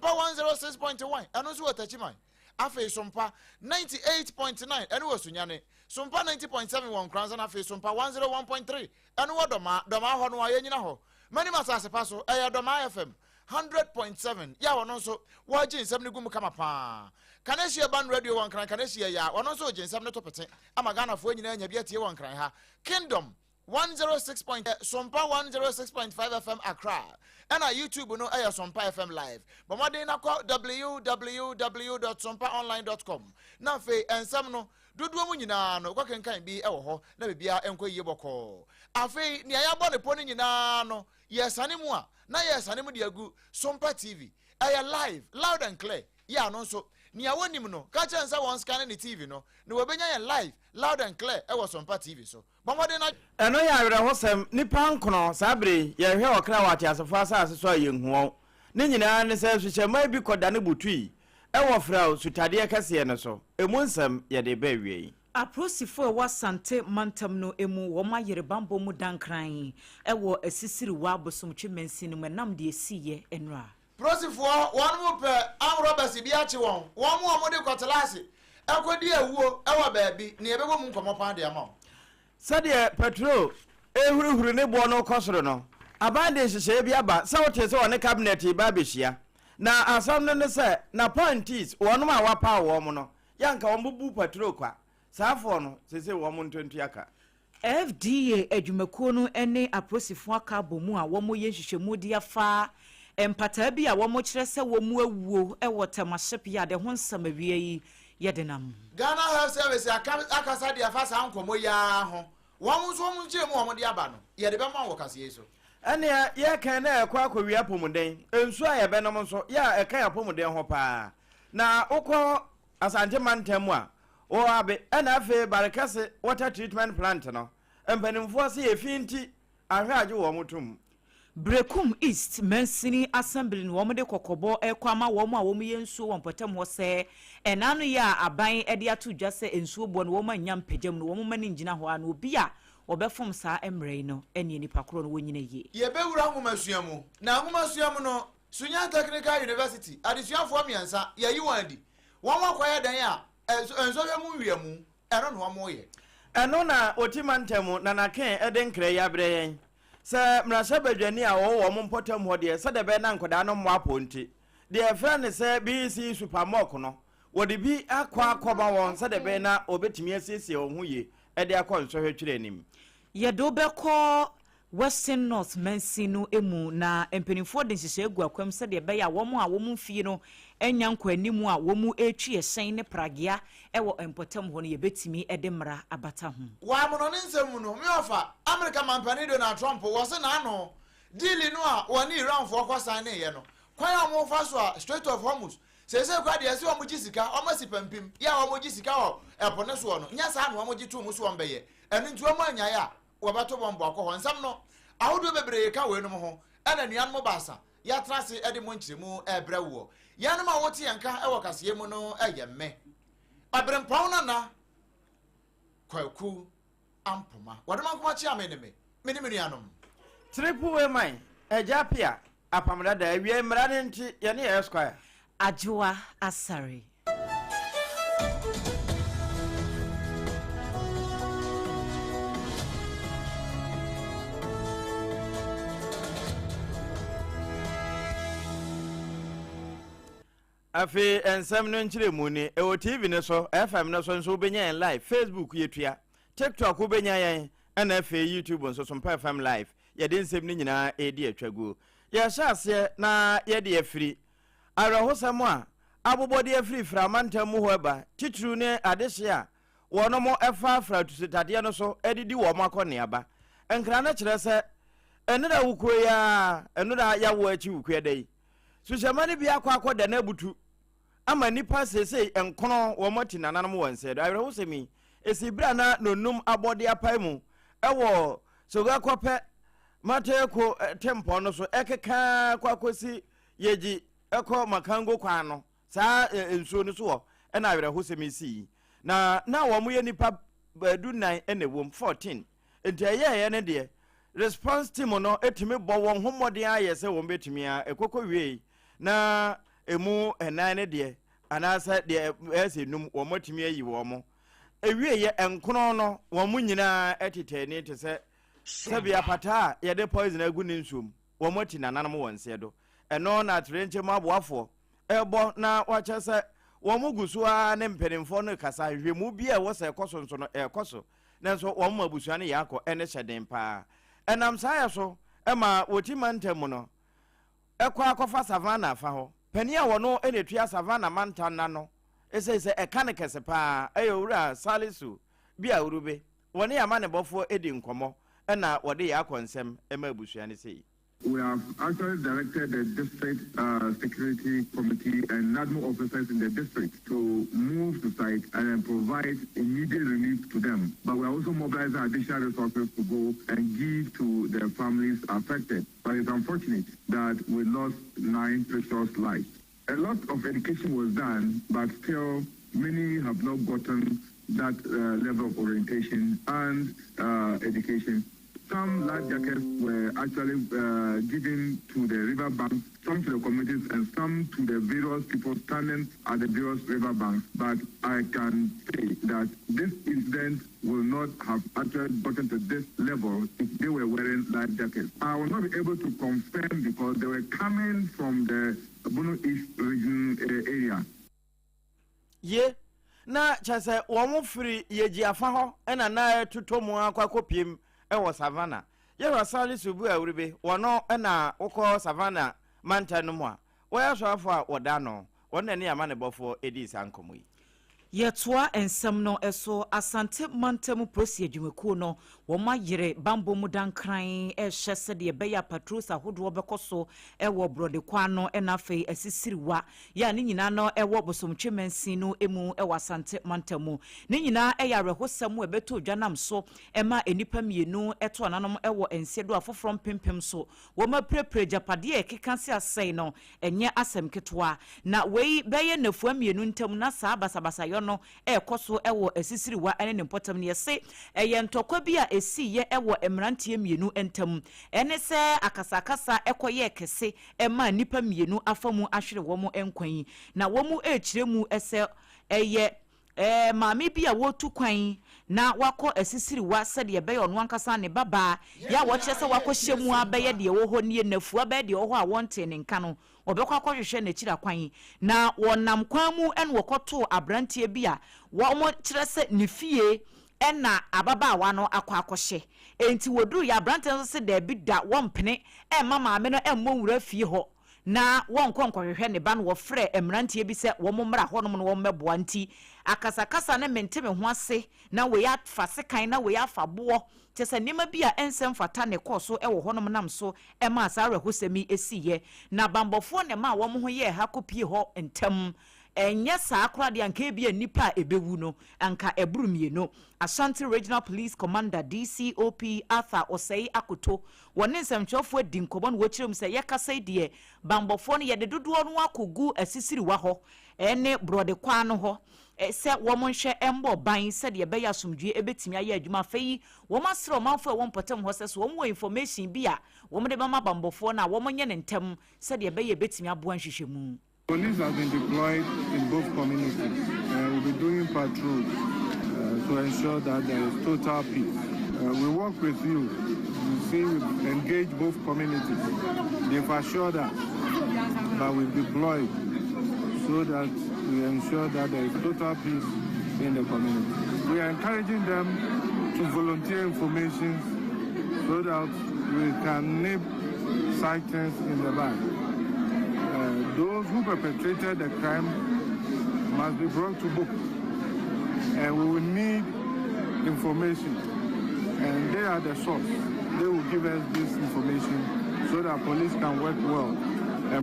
Sompa 106.1, ɛno nso wɔ Takyiman. Afei Sompa 98.9, ɛno wɔ Sunyani. Sompa 90.7 wɔ Nkoranza na afei Sompa 101.3, ɛno wɔ Dɔmaa. Dɔmaa hɔ no a yɛnyina hɔ. M'anim asase pa so, ɛyɛ Dɔmaa FM 100.7, yɛ a ɔno nso wɔregye nsɛm no gu mu kama paa. Kaneshie Ban Radio wɔ Nkran Kaneshie yɛ a ɔno nso regye nsɛm no to pete ama Ghanafoɔ nyinaa anya bi atie wɔ Nkran ha. Kingdom 106. Sompa 106.5 FM Accra ɛna YouTube no yɛ Sompa FM Live. Bɔ mmɔden na kɔ www dot sompaonline dot com na afei nsɛm no dodoɔ mu nyinaa no kɔkenkan bi wɔ hɔ na biribiara nkɔ yie bɔkɔɔ. Afei nea yɛabɔ ne pɔ no nyinaa no yɛresane mu a na yɛresane mu de agu Sompa TV. Ɛyɛ live, loud and clear. Yɛ ano nso. Nea wɔnim no, ka kyerɛ no sɛ wɔn scanne ne TV no na wɔbɛnya yɛn live, loud and clear wɔ Sompa TV so. Bɔ mmɔden na. Ɛno yɛ awerɛhosɛm, nnipa nkono, saa bere yi, yɛhwɛ ɔkra wɔ ateasefo asase so a yenhu wɔn. Ne nyinaa ne sɛ suhyɛmma bi kɔdane butui wɔ Frao sutadeɛ kɛseɛ no so. Emu nsɛm yɛde reba awiei. Apolisifo a ɛwɔ Asante mantam no mu wɔn ayere bammɔ mu dankran wɔ Asisiriwa Bosomtwe mansin no mu ɛnam deɛ ɛsiiɛ nnora. Polisifoɔ wɔn mo pɛ armed robbers bi akye wɔn, wɔn mo a wɔde kɔtelase ɛkɔdi awuo ɛwɔ baabi, nea ɛbɛbɔ mu nkɔmmɔ paa de ama wo. Sɛdeɛ pɛtro rehurihuri ne boɔ no rekɔ soro no, aban de nhyehyɛeɛ bi aba sɛ wotee sɛ wɔne cabinet reba abɛhyia. Na asɛm no ne sɛ, n'appointees, wɔnom a wɔapaw wɔn no, yɛ anka wɔbubu pɛtro kwa. Saafoɔ no, seesei wɔn ntontua ka. FDA adwumakuo no ne apolisifo aka abɔ mu a wɔreyɛ nhwehwɛmu de afa mpataa bi a wɔkyerɛ sɛ wɔn awuo wɔ Tema Shipyard ho nsɛm awia yi yɛ denam. Ghana Health Service aka akasa de afa saa nkɔmmɔ yi ara ho. Wɔn nso wɔn nkyerɛmu a wɔde aba no, yɛde bɛma wo wɔ kaseɛ yi so. Ɛnneɛ yɛkɛn na ɛkɔ akɔwie apɔmuden. Nsuo a yɛbɛnom nso, yɛ a ɛka yɛn apɔmuden ho pa ara. Na wokɔ Asante mantam mu a, wɔ Abe ɛna afei Barekɛse water treatment plant no, mpanimfoɔ se efi nti ahwɛ agye wɔn tom. Berekum East Mansini Assembly na wɔde kɔkɔbɔ rekɔ ama wɔn a wɔyɛ nsuo wɔ mpɔtam hɔ sɛ ɛna ano yi a aban de ato dwa sɛ nsuo boɔ no wɔn annya mpagya mu no wɔn mma no ngyina hɔ ara na obi a wɔbɛfom saa mmara yi no ɛneɛ nipa korɔ no wɔnyina yie. Yɛbɛwura nwomasua mu, na nwomasua mu no, Sunyani Technical University adesuafoɔ mmiɛnsa, yɛayi wɔn adi. Wɔn akɔyɛ dɛn a nsɔhwɛ mu nwiamu, ɛno na wɔreyɛ. Ɛno na Oti mantam Nana Kane de nkra yi abrɛ yɛn, sɛ mmarahyɛbadwani a ɔwɔ wɔn mpɔtam hɔ deɛ, sɛdeɛ ɛbɛyɛ na nkwadaa no mmɔ apɔ nti, deɛ yɛfrɛ no sɛ BEC Super Mock no, wɔde bi akɔ akɔma wɔn sɛdeɛ ɛbɛyɛ na wɔbɛtumi asiesie wɔn ho yie de akɔ nsɔhwɛ twerɛ anim. Yɛde wo bɛkɔ Western North mansin no mu, na mpanimfoɔ de nhyehyɛe agu akwam sɛdeɛ ɛbɛyɛ a wɔn a wɔn mfie no nnya nkɔanim a wɔretwi ɛhyɛn ne pragea wɔ mpɔtam hɔ no, yɛbɛtumi de mmara abata ho. Wɔ amonɔne nsɛm mu no, me ɔfa, Amerika manpanin Donald Trump wɔ se n'ano diili no a wɔne Iranfoɔ kɔ saeneeɛ no, kwan a wɔfa so a Strait of Hormuz, seesei koraa deɛ ɛse wɔgye sika, wɔasi pampim, yɛ a wɔgye sika wɔ ɛpo no soɔ no, nyɛ saa na wɔgye too mu se wɔbɛyɛ, ɛno nti wɔn annyae a wɔbɛto bɔmbo akɔ hɔ. Nsɛm no ahodoɔ bebree ka weinom ho, ɛna anuanom baasa yɛatena ase de mo nkyerɛmu rebrɛ woɔ. Yɛnom a wote yɛn nka wɔ kaseɛ mu no yɛ me, Ɔberempɔn Nana Kwaku Ampoma. Wɔdoma Nkoma Kyeame ne me, me ne me nuanom. Triple A man, Agya Appiah, Apam Dada, Awiei Mmara no nti, yɛne yɛ Esquire. Adwoa Asare. Afei nsɛm no nkyerɛmu ni, ɛwɔ TV no so, FM no so nso wobɛnya yɛn live, Facebook yɛtua, TikTok wobɛnya yɛn, ɛna afei YouTube nso Sompa FM live, yɛde nsɛm no nyinaa ɛredi atwaguo. Yɛhyɛ aseɛ na yɛde afiri Awerɛhosɛm a abobɔ de afiri Fra mantam mu hɔ reba, titiriw ne adehye a wɔnom fa Fra tusitadeɛ no so de di wɔn akɔneaba. Nkra no kyerɛ sɛ nnora wukuo yi ara, nnora yawoɔ akyi wukuo da yi, suhyɛma no bi akɔ akɔda no abutu ama nnipa seesei nkono wɔn ati nananom wɔ nsɛe do. Awerɛhosɛm yi esi bere a na nonum abɔde apae mu wɔ Sogakɔpɛ Mateko tempɔn no so ɛkeka kɔ akɔsi Yegye kɔ Makango kwan no, saa nsuo no so hɔ na awerɛhosɛm yi sii. Na na wɔyɛ nnipa 14 na ɛwom, 14. Nti ɛyɛeɛ no deɛ, response team no tumi bɔ wɔn ho mmɔden ayɛ sɛ wɔn bɛtumi a ɛkɔkɔ wiei. Na Emu nnan no deɛ, anaasɛ deɛ ɛyɛ sɛ num, wɔatumi ayi wɔn. Ɛwieeɛ nkono no, wɔn nyinaa tetɛ ani te sɛ sɛbi apataa a yɛde poison agu ne nsuo mu. Wɔati nananom wɔn nseɛ do. Ɛno na atoyerɛnkyɛm mu aboafoɔ rebɔ na wɔakyerɛ sɛ wɔn gu so ara ne mpanimfoɔ no rekasa. Nhwehwɛmu bi a ɛwɔ sɛ ɛkɔ so nso no, ɛrekɔ so. Nanso wɔn ma abusua no yɛ akɔ ne hyɛ den paa. Ɛnam saa yɛ so ma wɔti mantam mu no kɔ akɔfa Savannah fa hɔ. Panin a wɔno na ɛtua Savannah mantam no ano sei sɛ ɛka no kɛse paa yɛ Owura Salisu Biawurube. Wɔne amanebɔfoɔ di nkɔmmɔ na wɔde yɛ akɔ nsɛm ma abusua no sei. We have actually directed the district uh, security committee and NADMO officers in the district to move to site and then provide immediate relief to them. But we are also mobilizing additional resources to go and give to the families affected. But it's unfortunate that we lost nine precious lives. A lot of education was done, but still many have not gotten that uh, level of orientation and uh, education. Some life jackets were actually uh, given to the river banks, some to the communities, and some to the various people standing at the various river banks. But I can say that this incident will not have actually gotten to this level if they were wearing life jackets. I will not be able to confirm because they were coming from the Bono East region uh, area. Ye, na kyerɛ sɛ wɔn firi Yegyi afa hɔ na na ɛtotɔ mu akɔ akɔpiem wɔ Savannah. Yɛhwɛ Salisu Buawuribe, wɔno na wokɔ Savannah mantam no mu a, wɔyɛ asɔrefo a wɔda ano. Wɔn na ɛne amanebɔfoɔ dii saa nkɔmmɔ yi. Yɛtoa nsɛm no so, Asante Mantam Polisi Adwumakuo no, wɔayere bammɔ mu dankran rehwɛ sɛdeɛ ɛbɛyɛ a patrols ahodoɔ bɛkɔ so wɔ Borɔde kwan no na afei Asisiriwa yɛ a ne nyinaa no wɔ Bosomtwe mansin no mu wɔ Asante Mantam mu. Ne nyinaa yɛ awerɛhosɛm a ɛbɛtɔ dwa nam so ma nnipa mmienu to ananom wɔ nseɛ do a afoforɔ mpempem nso wɔapirapira agyapadeɛ a ɛkeka se asɛe no Ɛnyɛ asɛm ketewa. Na wei bɛyɛ nnafua mmienu ntam na saa basabasayɔ no rekɔ so wɔ Asisiriwa ne ne mpɔtam no. Yɛse ɛyɛ ntɔkwa bi a ɛsiiɛ wɔ mmeranteɛ mmienu ntam. Ɛne sɛ akasakasa kɔyɛɛ kɛse maa nnipa mmienu afa mu ahwere wɔn nkwa yi. Na wɔrekyerɛ mu sɛ ɛyɛ Ɛɛ, maame bi a wɔretu kwan na wakɔ asisiriwa sɛdeɛ ɛbɛyɛ ɔno ankasa ne babaa yɛ a wɔkyerɛ sɛ wakɔhyɛ mu abɛyɛ deɛ ɛwɔ hɔ nie, nnafua bɛyɛ deɛ ɛwɔ hɔ a wɔntee ne nka no, wɔbɛkɔ akɔhwehwɛ n'akyiri akwan. Na wɔnam kwan mu na wɔkɔtoo aberanteɛ bi a wɔkyerɛ sɛ ne fie na ababaawa no akɔ akɔhyɛ. Enti wɔduruiɛ, aberanteɛ no nso se daabi da, wɔmpene mma maame no mmɔ nwura fie hɔ. na wɔnkɔ nkɔhwehwɛ ne ba no, wɔfrɛɛ mmeranteɛ bi sɛ wɔmmra hɔnom na wɔmmɛboa. Nti akasakasa ne mente-me-ho-ase, na wei afa sekan, na wei afa boɔ, kyerɛ sɛ nneɛma bi a ɛnsɛ mfata na ɛkɔɔ so wɔ hɔnom nam so maa saa awerɛhosɛm yi siiɛ. Na banbɔfoɔ na ɛmaa wɔn ho yɛɛ ha kɔpie hɔ ntɛm. Ɛnyɛ saa koraa deɛ anka ebia nnipa a ɛbɛwu no anka ɛboro mmienu. Ashanti Regional Police Commander, DCOP Arthur Osei Akoto, Wɔne nsɛmtwerɛfoɔ adi nkɔmmɔ na wɔkyerɛ mu sɛ yɛkasa yi deɛ banbɔfoɔ no yɛde dodoɔ no akɔgu asisiriwa hɔ ne borɔde kwan no hɔ sɛ wɔn nhwɛ mmɔ ban sɛdeɛ ɛbɛyɛ asomdwoeɛ ɛbɛtumi ayɛ adwuma. Afei wɔn asrɛ ɔmanfoɔ a ɛwɔ mpɔtam hɔ sɛ sɛ wɔn wɔ information bi a wɔn de bɛma banbɔfoɔ no a wɔn nyɛ no ntɛm sɛdeɛ ɛbɛyɛ ɛbɛtumi aboa nhwehwɛmu. Police has been deployed in both communities and will be doing patrols uh, to ensure that there is total peace. Uh, we work with you. You see, we engage both communities. They've assured us that we've deployed so that we ensure that there is total peace in the community. We are encouraging them to volunteer information so that we can nip sightings in the bag. Uh, those who perpetrated the crime must be brought to book. And we will need information. And they are the source. They will give us this information so that police can work well.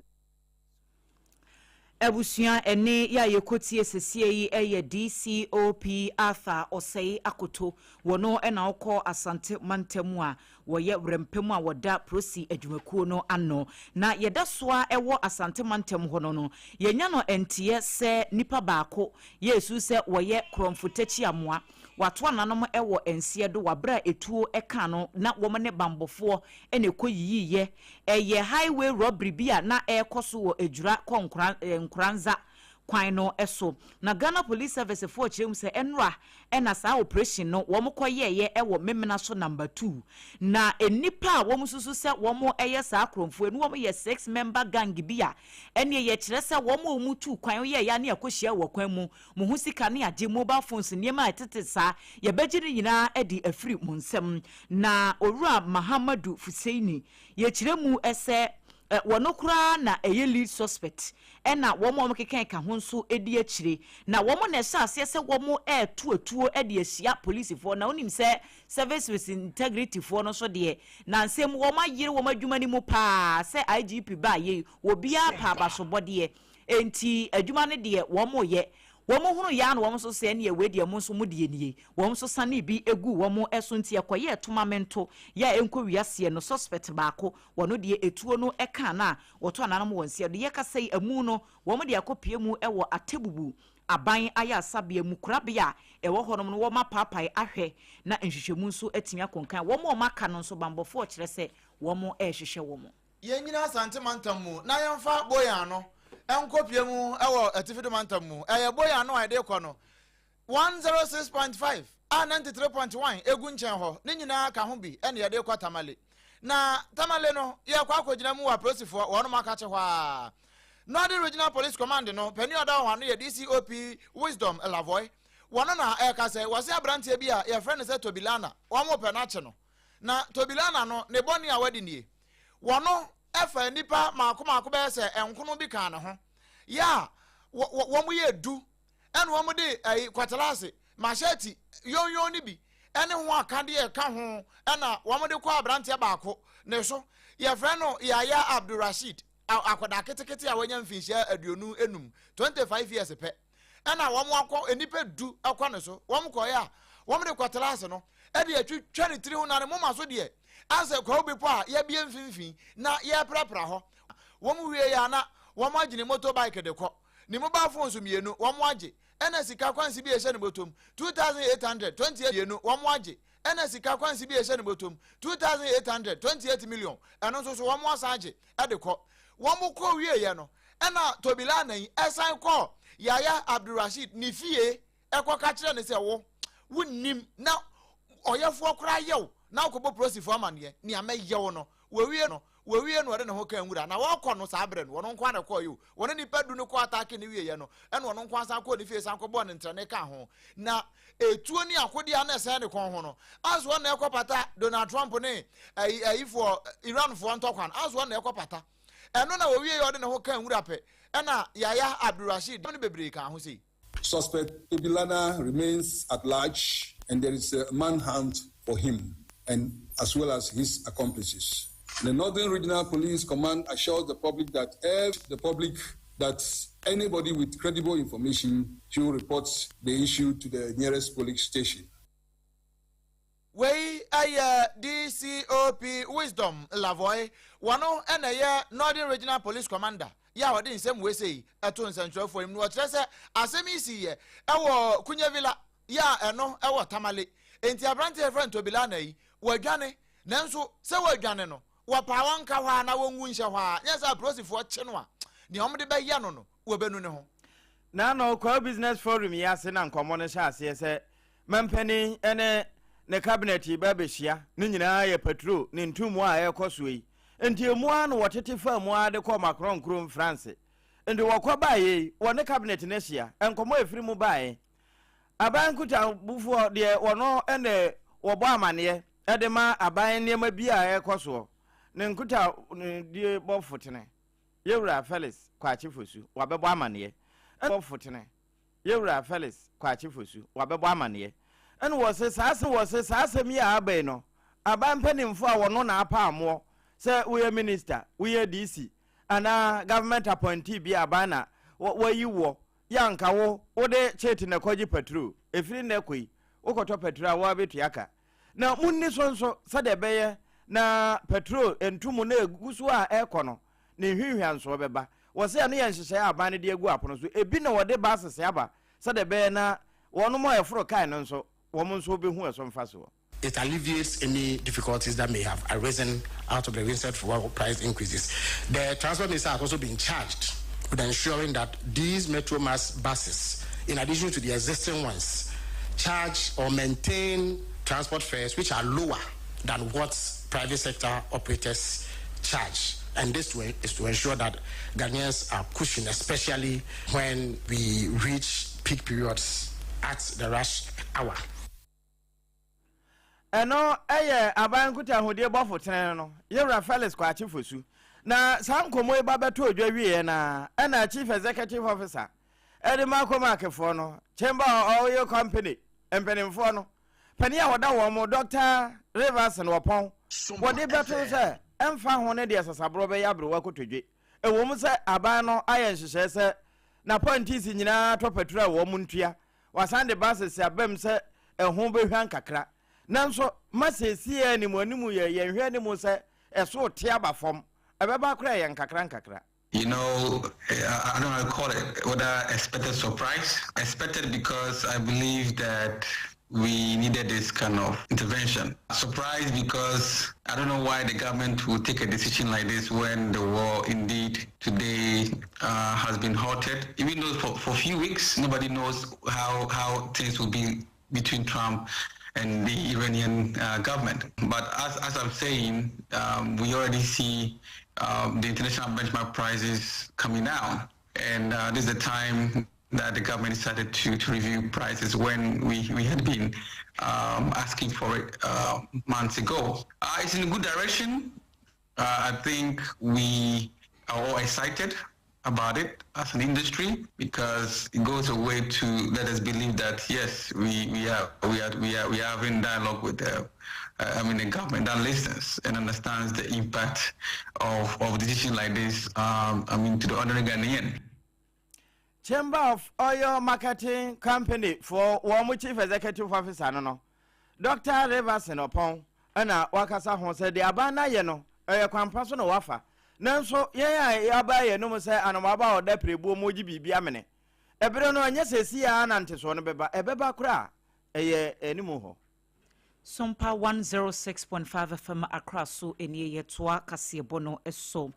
Abusua ɛne yɛ a yɛkɔtie sesie yi yɛ DCOP Arthur Osei Akoto. Wɔno na ɔkɔ Asante mantam a wɔyɛ werɛmpem a wɔda Prosi adwumakuo no ano. Na yɛda so ara wɔ Asante mantam hɔ no no, yɛnya no nteɛ sɛ nipa baako yɛ esu sɛ wɔyɛ Korɔmfo Takyi Amoa. Wato ananom wɔ nseɛ do wɔ aberɛ a etuo ka no na wɔn ne bambɔfoɔ na ɛkɔ yiyiiɛ. Ɛyɛ highway robbery bi a na ɛrekɔ so wɔ Ejura kɔ Nkoranza kwan no so. Na Ghana Police Service foɔ kyerɛ mu sɛ ɛnora na saa operation no wɔn kɔ yɛɛyɛ wɔ Memena so number 2. Na nnipa a wɔn susu sɛ wɔn yɛ saa akorɔmfoɔ yi no wɔn yɛ 6 member gang bi a ɛneɛ yɛkyerɛ sɛ wɔn a wɔn tuu kwan yɛɛyɛ a ne akɔhyia wɔ kwan mu, mo ho sika ne agye, mobile phones, nneɛma a ɛtete saa, yɛbɛgye ne nyinaa de afiri mo nsam. Na Owura Mahamadou Fuseini yɛkyerɛ mu sɛ wɔno koraa na ɛyɛ lead suspect, ɛna wɔn a wɔkeka ka ho nso di akyire, na wɔn na ɛhyɛ aseɛ sɛ wɔn ɛreto atuo de ahyia polisifoɔ. Na wonim sɛ service with integrity foɔ no nso deɛ, na nsɛm wɔn ayere wɔn adwuma no mu paa sɛ IGP baa yei, obiara pa abasobɔdeɛ, enti adwuma no deɛ wɔn yɛ. Wɔn hunu yɛ a na wɔn nso sɛ ɛneɛ wei deɛ mo nso mo deɛ nie. Wɔn nso sane bi egu wɔn so, nti ɛkɔyɛ tomamento yɛ a ɛnkɔ wiaseɛ no. Suspect baako wɔn deɛ etuo no ɛka na wɔto ananom wɔn nsia do. Yɛkasa yi, amu no wɔn de akɔpie mu ɛwɔ Atebubu aban ayɛ asabea mu korabea a ɛwɔ hɔnom no, wɔn apaapae ahwɛ na nhwehwɛmu nso atumi akonkan. Wɔn a wɔn aka no nso, bambɔfoɔ kyerɛ sɛ wɔn ɛrehwehwɛ wɔn. Yɛn nyina Asante mantam mu na yɛmfa boyan no nkɔpie mu wɔ Atifido mantam mu. Ɛyɛ boyan no a yɛde kɔ no, 106.5 a 93.1 egu nkyɛn hɔ ne nyinaa ka ho bi. Ɛne yɛde kɔ Tamale, na Tamale no yɛkɔ akɔgyina mu wɔ apolisifoɔ wɔnom akakye hɔ a Northern Regional Police Command no panin a ɔda wɔn ano yɛ DCOP Wisdom Lavoy. Wɔno na ɛka sɛ wɔse aberanteɛ bi a yɛfrɛ no sɛ Tobilana, wɔn pɛ no akye no. Na Tobilana no, ne bɔne a wadi nie: wɔno ɛfa nnipa maako maako bɛyɛ sɛ 9 bi kaa ne ho yɛ a wɔn yɛ 10, ɛna wɔn de ɛyi cutlass, machete yonyon no bi ɛne ho akadeɛ ɛka ho, ɛna wɔn de kɔ aberanteɛ baako ne so, yɛfrɛ no Yaya Abdulrasheed, akwadaa ketekete a wanya mfinhyia 25, 25 years pɛ. Ɛna wɔn akɔ nnipa 10 ɛkɔ ne so. Wɔn kɔɛ a, wɔn de cutlass no ɛde atwitwa ne tiri ho na ne moma so deɛ asɛ kwawu bepɔ a yɛbie mfimfini na yɛprapra hɔ. Wɔn wie yɛ a, na wɔn agye ne motorbike de kɔ, ne mobile phones 2 wɔn agye, ɛna sika kwansi bi a ɛhyɛ ne bɔtɔm, 2828 2 wɔn agye, ɛna sika kwansi bi a ɛhyɛ ne bɔtɔm, 2828 million, ɛno nso so wɔn asan agye ɛde kɔ. Wɔn kɔ wie yɛ no, ɛna Tobilana yi ɛsan kɔ Yaya Abdulrasheed ne fie ɛkɔ ka kyerɛ ne sɛ wo wonnim na ɔyɛfoɔ koraa yɛw na wokɔbɔ polisifoɔ amanneɛ nea mɛyɛ wo no. Wɔwie no, wɔde ne ho ka nwura na wɔkɔ no. Saa berɛ no, wɔno nko ana kɔɔ yi o. Wɔne nipa 10 no kɔ attack ne wieɛ no, ɛna ɔno nko asan kɔɔ ne fie san kɔbɔɔ ne ntrɛne ka ho na etuo ne akodeɛ a na ɛsɛn ne kɔn ho no aso ɔna ɛkɔ pata Donald Trump ne ayi ayifoɔ Iranfoɔ ntɔkwan aso ɔna ɛkɔ pata ɛno. Na wɔwie yɛ ɔde ne ho ka nwura pɛ, ɛna Yaya Abdulrasheed ne bebree ka ho sei. Suspect Tobilana remains at large and there is a manhunt for him and as well as his accomplices. The Northern Regional Police Command assures the public that anybody with credible information should report the issue to the nearest police station. Wei ɛyɛ DCOP Wisdom Lavoy. Wɔno ɛna ɛyɛ Northern Regional Police Commander yɛ a wɔde nsɛm wei sei ɛto nsɛntwerɛfoɔ yi mu na wɔkyerɛ sɛ asɛm yi si yɛ ɛwɔ Kunya Villa yɛ a ɛno ɛwɔ Tamale. Enti aberanteɛ yɛfrɛ no Tobilana yi wɔadwane, nanso sɛ wɔadwane no, wɔpaa wɔn nka hɔ a na wɔnwu nhyɛ hɔ a nyɛ sɛ apolisifoɔ kye no a, nea wɔde bɛyɛ no, wɔbɛnu ne ho. Na no Kwawu Business Forum yi ase na nkɔmmɔ no hyɛ aseɛ sɛ mampanin ne ne cabinet yi ba bɛhyia ne nyinaa yɛ petrol ne ntomu a ɛrekɔ soɔ yi. Nti emu ara na wɔtete faa mu ara de kɔɔ Macron kurom France. Nti wɔkɔ baeɛ yi, wɔne cabinet no ahyia. Nkɔmmɔ a ɛfiri mu baeɛ, aban nkutabufoɔ deɛ wɔno ne wɔbɔ amanneɛ de ma aban nneɛma bi a ɛrekɔ soɔ ne nkuta ne die bɔfo tene yɛwura Felix Kwakye Fosu wabɛbɔ amanneɛ bɔfo tene yɛwura Felix Kwakye Fosu wabɛbɔ amanneɛ. Ɛna wɔse saa asɛm yi a aba yi no, aban mpanimfoɔ a wɔno na apa amoɔ sɛ woyɛ minister, woyɛ DC anaa government appointee bi a aban na wɔyi wɔ yɛ, anka wo wode kyete na kɔgye petrol. Ɛfiri nnɛ kɔ yi, wokɔtɔ petrol a, wɔabɛtua ka na munni so nso sɛdeɛ ɛbɛyɛ na petrol ntomu na egu so a ɛrekɔ no ne nhwinhwansoɔ bɛba. Wɔsɛ ɛno yɛ nhyehyɛeɛ a aban no de agu apono so. Ebi na wɔde ba asese aba sɛdeɛ ɛbɛyɛ na wɔnom a ɛforo kae no nso. wɔn nso bɛhu ɛso mfasoɔ. It alleviates any difficulties that may have arisen out of the recent fuel price increases. The Transport Minister has also been charged with ensuring that these Metro Mass buses, in addition to the existing ones, charge or maintain transport fares which are lower than what private sector operators charge. And this is to ensure that Ghanaians are cushioned, especially when we reach peak periods at the rush hour. Ɛno yɛ aban nkutahodie bɔfo tene no, Yewura Felix Kwakye Fosu. Na saa nkɔmmɔ yi ba bɛtoo dwa wieɛ no ara, ɛna Chief Executive Officer de ma COMAC foɔ no, Chamber of Oil Company mpanimfoɔ no, panin a ɔda wɔn mo, Dɔkta Riverson Ɔpɔn, wɔde bɛto sɛ ɛmfa ho ne deɛ sasaborɔ bɛyɛ aberewa kotodwe, ɛwom sɛ aban no ayɛ nhyehyɛe sɛ n'apɔntees nyinaa tɔ patura a wɔn ntua, Wɔasan de buses aba mu sɛ ɛho bɛhwan kakra. Nanso ma seesei ara animuanimu yɛ yɛn nhwɛanimu sɛ ɛso rete aba fam. Ɛbɛba koraa ɛyɛ nkakrankakra. I don't know how to call it, whether expected surprise. Expected because I believe that we needed this kind of intervention. Surprised because I don't know why the government would take a decision like this when the war indeed today has been halted. Even though for a few weeks, nobody knows how things will be between Trump and the Iranian government. But as I'm saying, we already see the international benchmark prices coming down. And this is the time that the government decided to review prices when we had been asking for it months ago. It's in a good direction. I think we are all excited about it as an industry because it goes a way to let us believe that yes, we are having dialogue with the government that listens and understands the impact of decisions like this. To the ordinary Ghanaian. Chamber of Oil Marketing Company foɔ wɔn Chief Executive Officer no, Dr. Riverson Ɔpɔn, ɛna wakasa ho sɛ deɛ aban no ayɛ no ɛyɛ kwampa so na wafa, nanso yɛn a yɛaba yɛn nom sɛ anomaaba a ɔda pirebuo mu gye biribi amene ɛberɛ no, ɛnyɛ sɛ si a na ntesoɔ no bɛba, ɛbɛba koraa ɛyɛ anim hɔ. Sompa 106.5 FM Accra so nie. Yɛtoa kaseɛbɔ no so.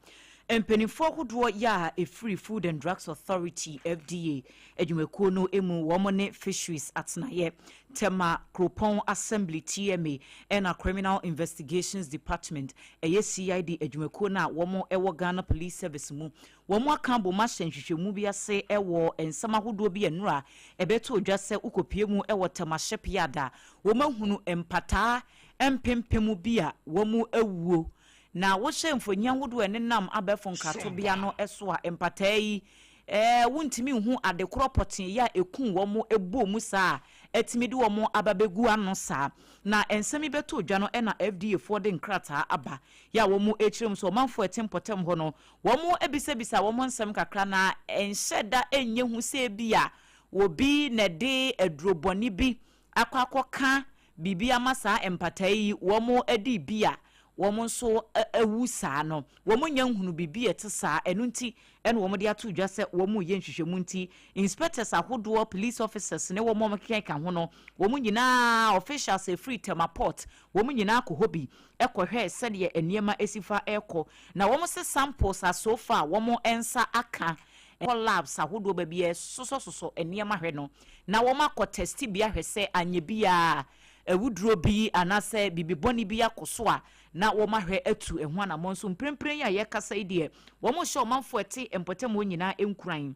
Mpanimfoɔ ahodoɔ yɛ a ɛfiri Food and Drugs Authority, FDA adwumakuo no mu, wɔn ne Fisheries atenaeɛ, Tema Kuropɔn Assembly, TMA, ɛna Criminal Investigations Department, ɛyɛ CID adwumakuo no a wɔn ɛwɔ Ghana Police Service mu, wɔn aka abom ahyɛ nhwehwɛmu bi ase ɛwɔ nsɛm ahodoɔ bi nnura ɛbɛto odwa sɛ wokɔpie mu ɛwɔ Tema Shipyard a wɔn ahunu mpataa mpempem bi a wɔn awuo. Na wohyɛ mfonyin ahodoɔ a ɛnenam abɛɛfo nkratobea no so a, mpataa yi wontumi nhu adekorɔ pɔtee yi a ekum wɔn ebu mu saa a ɛtumi de wɔn aba bɛgu ano saa. Na nsɛm yi bɛto dwa no, ɛna FDA foɔ de nkrataa aba yɛ a wɔn akyerɛ mu sɛ ɔmanfoɔ ɛte mpɔtam hɔ no, wɔn abisabisa wɔn nsɛm kakra na ɛnhyɛ da ɛnyɛ hu sɛ bi a obi na ɛde adurobɔne bi akɔ akɔka biribi ama saa mpataa yi wɔn adi bi a wɔn nso awu saa no. Wɔn nya nhunu biribi a ɛte saa. Ɛno nti ɛna wɔn de ato dwa sɛ wɔn yɛ nhwehwɛmu, nti inspectors ahodoɔ, police officers ne wɔn a wɔkeka ho no, wɔn nyinaa, officials efiri Tema Port, wɔn nyinaa kɔ hɔ bi ɛkɔhwɛ sɛdeɛ nneɛma esi fa ɛkɔ. Na wɔn sɛ samples a so far wɔn nsa aka ɛkɔ labs ahodoɔ baabi a ɛsosɔsosɔ nneɛma hwɛ no, na wɔn akɔ test bi ahwɛ sɛ anya biara awuduro bi anaasɛ biribi bɔne bi akɔ so a, na wɔn ahwɛ atu ɛho anammɔ nso. Mprempren a yɛkasa yi deɛ, wɔn hyɛ ɔmanfoɔ ɛte mpɔtam hɔ nyinaa nkuran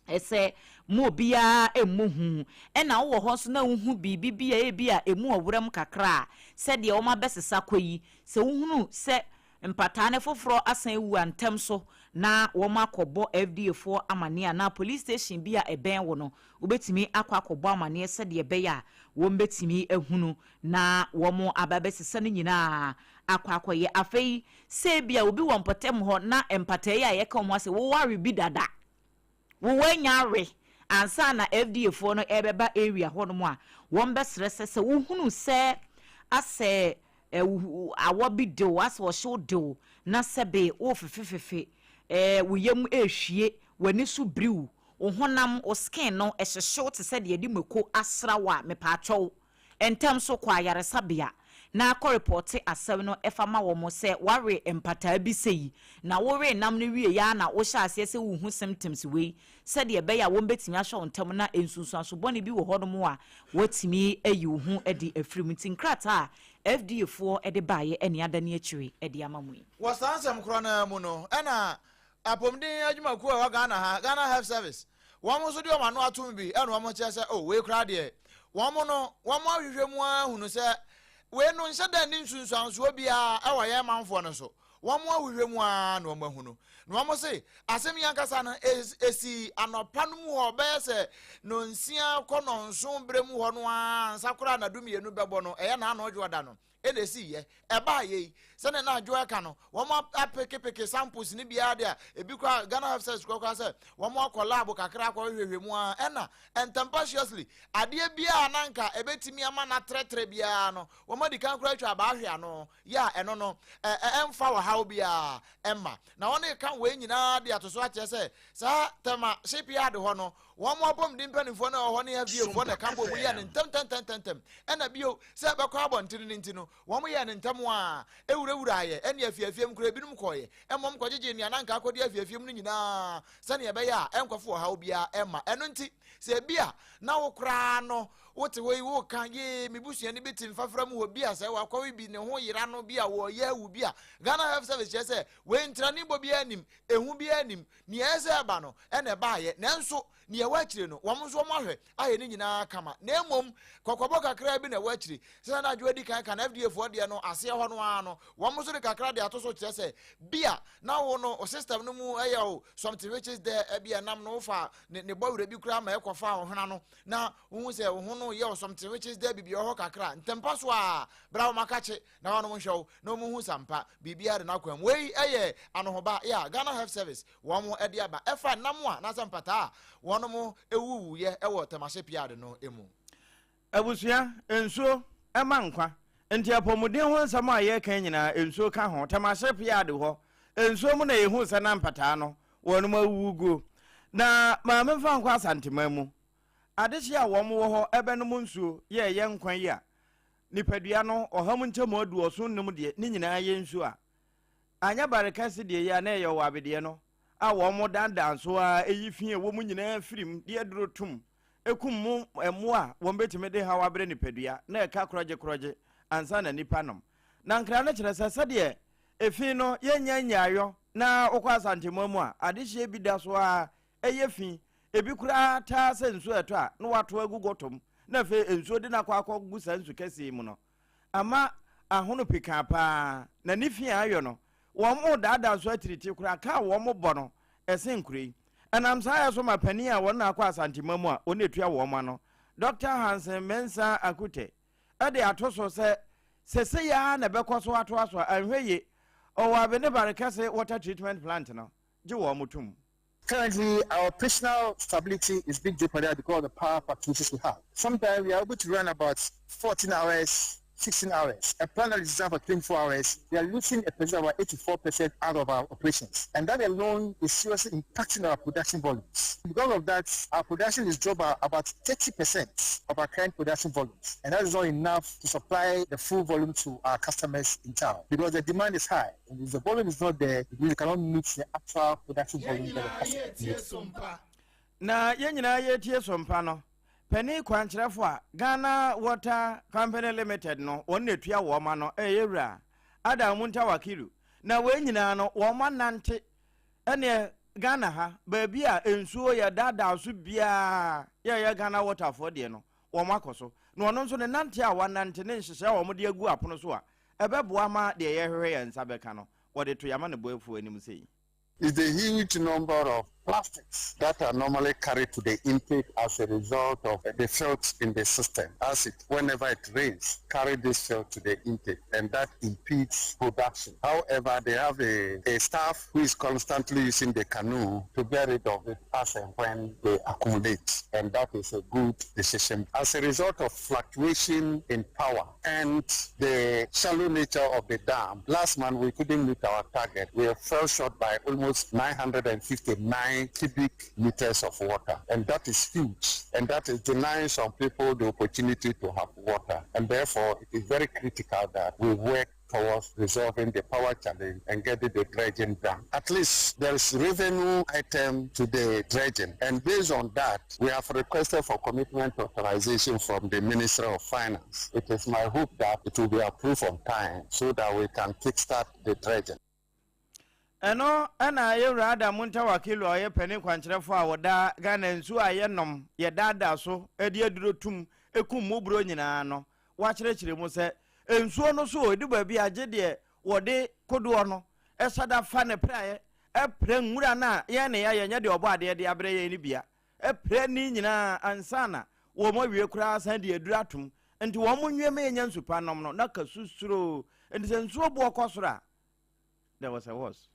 ɛsɛ mo obiara emu hu, ɛna wowɔ hɔ nso na wohu biribi bi a ebi a emu ɔwuram kakra a, sɛdeɛ wɔn abɛsesa kɔ yi, sɛ wohunu sɛ mpataa ne foforɔ asan ewu a, ntɛm so na wɔn akɔbɔ FDA foɔ amaneɛ anaa police station bi a ɛbɛn wɔ no, wobɛtumi akɔ akɔbɔ amaneɛ sɛdeɛ ɛbɛyɛ a wɔn bɛtumi ahunu na wɔn aba bɛsesa no nyinaa akɔ akɔyɛ. Afei sɛ ebi a obi wɔ mpɔtam hɔ na mpataa yi a yɛka wɔn ase wɔware bi dada, wɔwɔ anya awe ansa na FDA foɔ no ɛbɛba area hɔnom a, wɔn bɛsrɛ sɛ wohunu sɛ asɛ awɔ bi dew, asɛ ɔhyew dew, na sɛbe wɔfefefefe, wo yam ehwie, w'ani so biriw, wo honam, wo skin no ɛhyehyew te sɛ deɛ yɛde mako asra wo a, mepaakyɛw. Ntɛm so kɔ ayaresabea na akɔ report asɛm no ɛfa ma wɔn sɛ wawe mpataa bi sɛyi na wowe nam no wie ya na wohyɛ aseɛ sɛ wohu symptoms wei, sɛdeɛ ɛbɛyɛ a wɔn bɛtumi ahyɛ wo ntɛm na nsunsuanso bɔne bi wɔ hɔnom a wɔatumi ayi wo ho de afiri mu. Nti nkrataa a FDA foɔ de baeɛ ɛne ada ne akyire de ama mu yi. Wɔ saa nsɛm korɔ no mu no, ɛna apɔmuden adwumakuo a ɛwɔ Ghana ha, Ghana Health Service, wɔn nso de wɔn ano atom bi, ɛna wɔn kyerɛ sɛ, oh, wei koraa deɛ, wɔn no wɔn ahwehwɛ mu ara hunu sɛ wei no nhyɛ da ne nsunsuansoɔ biara ɛwɔ yɛn manfoɔ no so. Wɔn ahwehwɛ mu ara na wɔn ahunu, na wɔn se asɛm yi ankasa no esi anɔpa no mu hɔ bɛyɛ sɛ nonsia kɔ nɔnson berɛ mu hɔ no ara nsa koraa na 12 bɛbɔ no, ɛyɛ n'ano dwoɔda no ɛna esi yɛ. Ɛbaa yɛ yi, sɛnea na adwo ɛka no, wɔn apekepeke samples ne biara de a ebi koraa Ghana Health Service koraa sɛ wɔn akɔ lab kakra akɔ hwehwɛ mu ara, ɛna ntɛmpaciously adeɛ biara nanka ebetumi ama n'atrɛtrɛ biara no, wɔn adi kan koraa atwa abaahwɛ ano yɛ a ɛno no ɛmfa ɔhaw biara ɛma. Na wɔn ka wei nyinaa de ato so akyerɛ sɛ saa Tema Shipyard hɔ no, wɔn apɔmuden mpanimfoɔ no a ɛwɔ hɔ ne FDA foɔ na ɛka bɔ mu yɛ ne ntɛm ntɛntɛntɛntɛm. Ɛna bio sɛ ɛbɛkɔ abɔntene no nti no, wɔn yɛ ne ntɛm a ewurawura ayɛ ɛne afiafie mu koraa, ebinom kɔɔyɛ ɛmɔm kɔgyegye nea nanka akɔdi afiafie mu no nyinaa sɛnea ɛbɛyɛ a ɛnkɔfo ɔhaw biara ɛma. Ɛno nti sɛ ebi a na wo koraa no wote hɔ yi woka yee, me busuani bi te mfafra mu hɔ bi a sɛ wakɔwe bi ne ho yera no bi a wɔyɛ awu bi a, Ghana Health Service kyerɛ sɛ wei ntrane bɔ biara nim, ehu biara nim. Nea ɛsɛ sɛ ɛba no ɛna ɛbaayɛ, nanso nea ɛwɔ akyire no, wɔn nso wɔn ahwɛ ayɛ ne nyinaa kama, na mmom kɔkɔbɔ kakra bi na ɛwɔ akyire. Sɛ na adwo adi kan kan FDA foɔ deɛ no aseɛ hɔ no ara no, wɔn nso de kakra de ato so kyerɛ sɛ bia na wo no o system no mu ɛyɛ o something which is there, ɛbi ɛnam no wofa ne bɔ werɛ bi koraa ma ɛkɔfa ɔhwena no na wohu sɛ wo ho no yɛ o something which is there, bibi ɛwɔ hɔ kakra, ntɛmpa so a bra wɔn akakye na wɔn nhwɛ wo na wɔn hu sampa biribiara de n'akwan mu. Wei ɛyɛ anohoba yɛ a Ghana Health Service wɔn de aba ɛfa nam a n'asɛ mpataa a wɔn ewuwuyɛ ɛwɔ Tema Shipyard no mu. Abusua, nsuo ɛma nkwa. Nti apɔmuden ho nsɛm a yɛreka nyinaa, nsuo ka ho. Tema Shipyard hɔ nsuo mu na yɛhu sɛ na mpataa no wɔn awuwu guo. Na maame mfa nkɔ Asanteman mu, adehye a wɔn wɔ hɔ ɛbɛnom nsuo yɛ ɛyɛ nkwa yi a nipadua no 175 deɛ ne nyinaa yɛ nsuo a anyɛ bare kɛse deɛ yi a na ɛyɛ wɔ abedeɛ no a wɔn dandan so a ɛyi fi a ɛwɔ mu nyinaa firi mu de aduro tum ekum mu mmoa a wɔn bɛtumi de haw abrɛ nipadua na ɛka korɔgye korɔgye ansa na nipa nom. Na nkra no kyerɛ sɛ sɛdeɛ efi no yɛnya nyaayɔ na wokɔ Asanteman mu a, adehyeɛ bi da so a ɛyɛ fi, ebi koraa taa sɛ nsuo ɛtɔ a na wato agu gɔtɔm na afei nsuo de no akɔ akɔgu saa nsu kɛseɛ mu no ama ahono pikaa paa. Na ne fi a ayɔ no, wɔn mo daadaa nso atiriti koraa kaa wɔn bɔ no ɛsen nkuro yi. Ɛnam saa yɛ so ma panin a wɔn na akɔ Asanteman mu a wɔn na etua wɔn ano, Dr. Hansen Mensah Akute, ɛde ato so sɛ sese ya na ɛbɛkɔ so atoa so a anhwɛ yie ɔwɔ Abene Barekɛse water treatment plant no gye wɔn tom. Currently, our operational stability is being jeopardized because of the power fluctuations we have. Sometimes we are able to run about 14 hours, 16 hours. A plant that is designed for 24 hours, we are losing a percent of about 84% out of our operations. And that alone is seriously impacting our production volumes. Because of that, our production is dropped by about 30% of our current production volumes. And that is not enough to supply the full volume to our customers in town because the demand is high. And if the volume is not there, we cannot meet the actual production volume that the customer needs. Na yɛn nyinaa yɛtie Sompa no, panin kwankyerɛfo a Ghana Water Company Limited no wɔn na etua wɔn ano, ɛyɛ wura Adam Muntawakilu. Na wɔn nyinaa no wɔn anante ɛneɛ Ghana ha baabi a nsuo yɛ daadaa so biara yɛyɛ Ghana Waterfoɔ deɛ no, wɔn akɔ so. Na ɔno nso ne nante a wɔanante ne nhyehyɛ a wɔde agu apono so a ɛbɛboa ma deɛ yɛhwehwɛ yɛn nsa bɛka no, wɔde to yama ne boafuo anim sei. Is the huge number of plastics that are normally carried to the intake as a result of the filth in the system. As it, whenever it rains, carry this filth to the intake, and that impedes production. However, they have a staff who is constantly using the canoe to get rid of it as and when they accumulate, and that is a good decision. As a result of fluctuation in power and the shallow nature of the dam, last month we couldn't meet our target. We fell short by almost 959 9 cubic meters of water. And that is huge. And that is denying some people the opportunity to have water. And therefore, it is very critical that we work towards resolving the power challenge and getting the dredging done. At least there is revenue item to the dredging. And based on that, we have requested for commitment authorization from the Ministry of Finance. It is my hope that it will be approved on time so that we can kickstart the dredging. Ɛno na Yɛwura Adam Mutawakilu a ɔyɛ panin kwankyerɛfoɔ a ɔda Ghana nsuo a yɛnom, yɛdaadaa so de aduro tum kum mmoburo nyinaa no, wakyerɛkyerɛ mu sɛ nsuo no so ɛdu baabi a gye deɛ wɔde kodoɔ no hyɛ da fa ne praeɛ prɛ nwura no a yɛn ne yɛayɛ nyɛ deɛ ɔbɔ adeɛ de abrɛ yɛn no bia prɛ ne nyinaa ansa na wɔn awie koraa san de aduro atom nti wɔn nwie ma yɛnya nsu pa nom no na ka susuroo nti sɛ nsuo boɔ kɔ soro a. There was a was.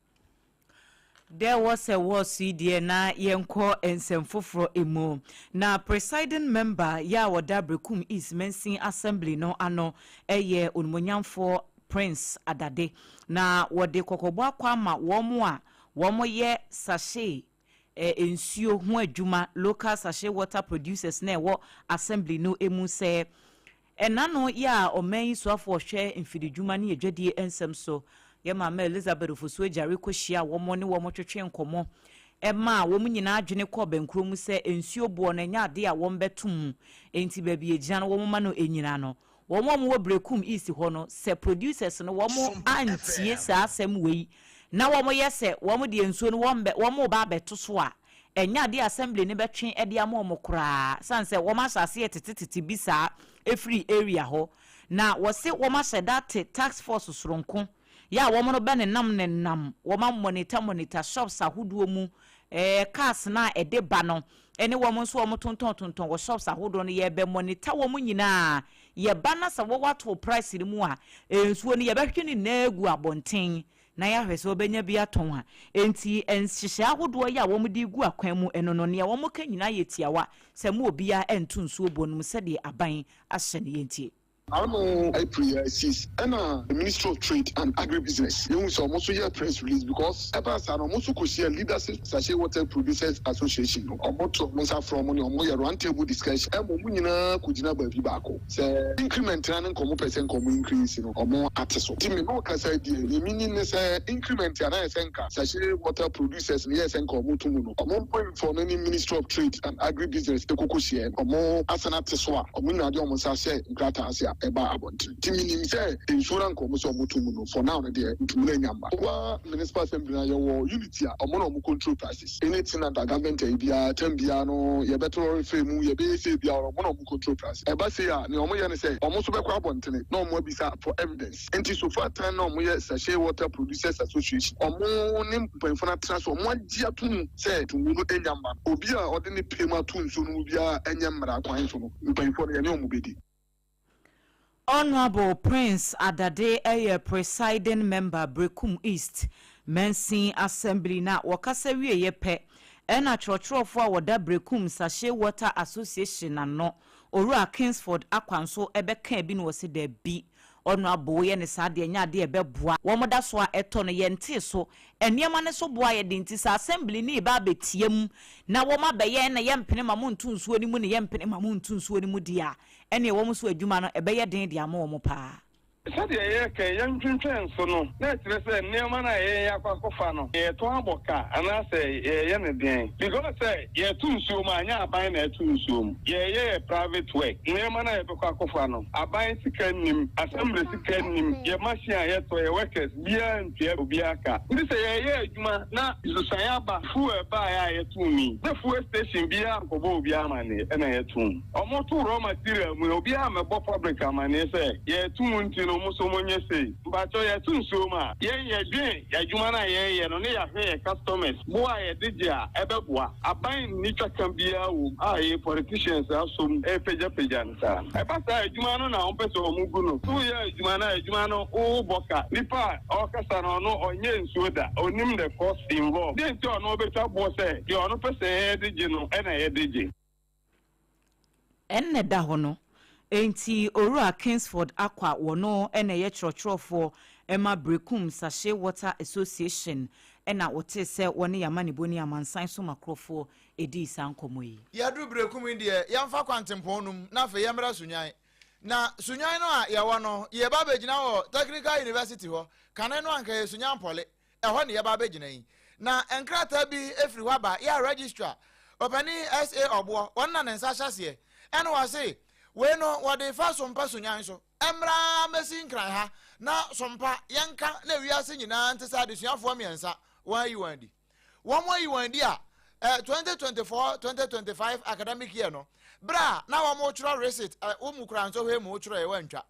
There was a was yi deɛ na yɛnkɔ nsɛm foforɔ mu. Na presiding member yɛ a ɔda Berekum East Mansin Assembly no ano yɛ Onimonyamfoɔ Prince Adade. Na wɔde kɔkɔbɔ akɔ ama wɔn a wɔyɛ sachet nsuo ho adwuma, local sachet water producers na ɛwɔ Assembly no mu sɛ Ɛna no yɛ a ɔman yi soafoɔ ɔhwɛ mfididwuma ne adwadie nsɛm so, yɛ Maame Elizabeth Ofosu Agyare kɔhyiaa wɔn ne wɔn twetwee nkɔmmɔ maa wɔn nyinaa adwene kɔɔ bɛnkorɔ mu sɛ nsuo boɔ no ɛnyɛ adeɛ a wɔbɛto mu enti baabi ɛgyina no wɔmma no ɛnyina no. Wɔn a wɔwɔ Berekum East hɔ no sɛ producers no wɔn antie saa asɛm wei na wɔyɛ sɛ wɔn deɛ nsuo no wɔn wɔn reba abɛto so a Ɛnyɛ adeɛ a assembly no bɛtwe de ama wɔn koraa sane sɛ wɔn ahyɛ aseɛ tetetete bi saa firi area hɔ. Na wɔse wɔn ahyɛ da ate task force soronko yɛ a wɔn no bɛ nenam nenam wɔn a monitor monitor shops ahodoɔ mu eh, cars no a ɛde ba no ne wɔn nso a wɔn tontɔn tontɔn wɔ shops ahodoɔ no yɛbɛ monitor wɔn nyinaa. Yɛba na sɛ wɔwɔ ato price no mu a nsuo no yɛbɛhwehwɛ ne nyinaa agu abɔnten na yɛahwɛ sɛ wɔbɛnya bi atɔn a. Enti nhyehyɛe ahodoɔ yi a wɔde regu akwan mu no no, nea wɔka nyinaa yɛ tiawa sɛ mma obiara nto nsuo bɔ no mu sɛdeɛ aban ahyɛ no. Yɛntie. Ano April 6 ɛna Ministry of Trade and Agribusiness yɛhu sɛ ɔmo nso yɛɛ press release because ɛbaa saa no ɔmo nso kɔhyiaa Leadership Sachet Water Producers Association no ɔmo to ɔmo nsa frɛ ɔmo ne ɔmo yɛ round table discussion ɛma ɔmo nyinaa kɔgyina baabi baako. Sɛ increment na ne nka ɔmo pɛ sɛ nka ɔmo increase no ɔmo ate so. Nti me ne wo kasa yi deɛ deɛ me nim ne sɛ increment a na yɛ sɛ nka sachet water producers no yɛɛ sɛ nka ɔmo to mu no ɔmo mpanyinfoɔ no ne ministry of trade and agri business ɛkoko hyiaɛ no ɔmo asan ate so a ɔmo nyinaa de ɔmo nsa ahyɛ nkrataa ase a ɛbaa abɔntene. Nti me nim sɛ nsuo no a nka ɔmo sɛ ɔmo to mu no for now no deɛ ntumu no anya mma. Over municipal assembly no a yɛwɔ unit a ɔmo na ɔmo control prices. Anything a da government ayi biara term biara no yɛbɛto lɔre fare mu yɛbɛyɛ sei biara ɔmo na ɔmo control price. Ɛba sei a nea ɔmo yɛ ne sɛ ɔmo nso bɛkɔ abɔntene na ɔmo abisa for evidence. Nti so far tan na ɔmo yɛ Sachet Water Producers Association ɔmo ne mpanyinfoɔ no atena so ɔmo agye ato mu sɛ tumu no nya mma no. Obi a ɔde ne pɛ mu ato nsuo no mu biara ɛnyɛ mmara kwan so no mpanyinfoɔ no yɛne ɔmo bɛdi. Honourable Prince Adade yɛ Presiding Member Berekum East Mansin Assembly na wɔkasa wieeɛ pɛ na twerɛtwerɛfoɔ a wɔda Berekum Sachet Water Association ano, Owura Kingsford Akwa nso bɛkaa bi na ɔse dabi, Honourable woyɛ no saa deɛ ɛnyɛ adeɛ a ɛbɛboa. Wɔn da so a ɛtɔ no yɛntee so Nneɛma no so boa yɛ den nti sɛ assembly no reba abɛtia mu na wɔn abɛyɛ na yɛmpene ma monto nsuo no mu na yɛmpene ma monto nsuo no mu deɛ a, ɛnneɛ wɔn nso adwuma no ɛbɛyɛ den de ama wɔn paa. Sɛdeɛ yɛreka yi, yɛntwentwɛn so no, na ɛkyerɛ sɛ nneɛma no a yɛn yɛakɔ akɔfa no, yɛretɔn abɔ ka anaasɛ yɛreyɛ no deɛn? Because sɛ yɛreto nsuo mu a, ɛnyɛ aban na ɛto nsuo mu. Yɛreyɛ yɛ private work. Nneɛma no a yɛbɛkɔ akɔfa no, aban sika nnim, assembly sika nnim, yɛn machine a yɛtɔ, yɛn workers, biara ntua obiara ka. Nti sɛ yɛreyɛ adwuma na nsusuaeɛ aba, fuel baeɛ a yɛtoo mu yi, na fuel station biara ankɔbɔ obiara amanneɛ ɛna yɛtoo mu. Wɔto raw material mu no, obiara ammɛbɔ public amanneɛ sɛ yɛreto mu nti no mo nso monyɛ sei. Mpakyɛw yɛto nsuo mu a, yɛn yɛdwen adwuma no a yɛreyɛ no ne yɛahwɛ yɛn customers bo a yɛde gye a ɛbɛboa. Aban nni twaka biara wɔ mu a yɛn politicians asɔ mu repagyapagya no saa. Ɛba saa a adwuma no na wɔpɛ sɛ wɔgu no. So woyɛ adwuma no a adwuma no wobɔ ka. Nipa a ɔrekasa no ɔno ɔnyɛɛ nsuo da, ɔnnim the cost involved. Deɛ nti a ɔno ɔbɛtwa boɔ sɛ deɛ ɔno pɛ sɛ yɛde gye no na yɛde gye. Ɛnna ɛda hɔ no, enti Owura Kingsford Akwa wɔno na ɛyɛ kyerɛkyerɛfoɔ ma Berekum Sachet Water Association na wɔtee sɛ wɔne yɛn amanebɔ ni amansan so makorɔfoɔ dii saa nkɔmmɔ yi. Yɛaduru Berekum yi deɛ, yɛmfa kwantempɔn no mu na afei yɛmmra Sunyani. Na Sunyani no a yɛwɔ no, yɛreba abɛgyina wɔ Technical University hɔ. Kane no anka ɛyɛ Sunyani Pɔle. Ɛhɔ na yɛreba abɛgyina yi. Na nkrataa bi firi hɔ aba, yɛ a Registrar, Ɔpanin S.A. Ɔboɔ, ɔno na ne nsa hyɛ aseɛ. Ɛna ɔse, wei no wɔde fa Sompa Sunyani so. Ɛmmra ara mmɛsi Nkran ha na Sompa yɛnka na wiase nyinaa nte sɛ adesuafoɔ mmiɛnsa wɔayi wɔn adi. Wɔn ayi wɔn adi a, eh, 2024 2025 academic year no, berɛ a na wɔn retwerɛ receipt, eh, wo mu koraa nsɔhwɛ mu wotwerɛeɛ woantwa.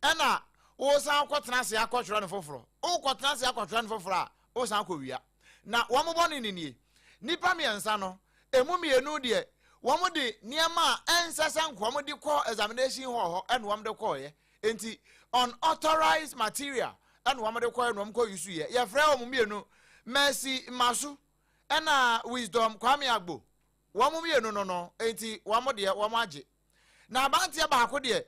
Ɛna wosan kɔtena ase akɔtwerɛ no foforɔ. Wokɔtena ase akɔtwerɛ no foforɔ a, wosan kɔwia. Na wɔn bɔne no nie, nnipa mmiɛnsa no, ɛmu mmienu deɛ, wɔn de nneɛma a ɛnsɛ sɛ nka wɔn de kɔ examination hall hɔ ɛna wɔn de kɔɔeɛ. Enti unauthorized material ɛna wɔn de kɔɔeɛ na wɔn kɔ use yɛ. Yɛfrɛ wɔn mmienu Mercy Masu ɛna Wisdom Kwame Agbo. Wɔn mmienu no no, enti wɔn deɛ wɔn agye. Na abanteɛ baako deɛ,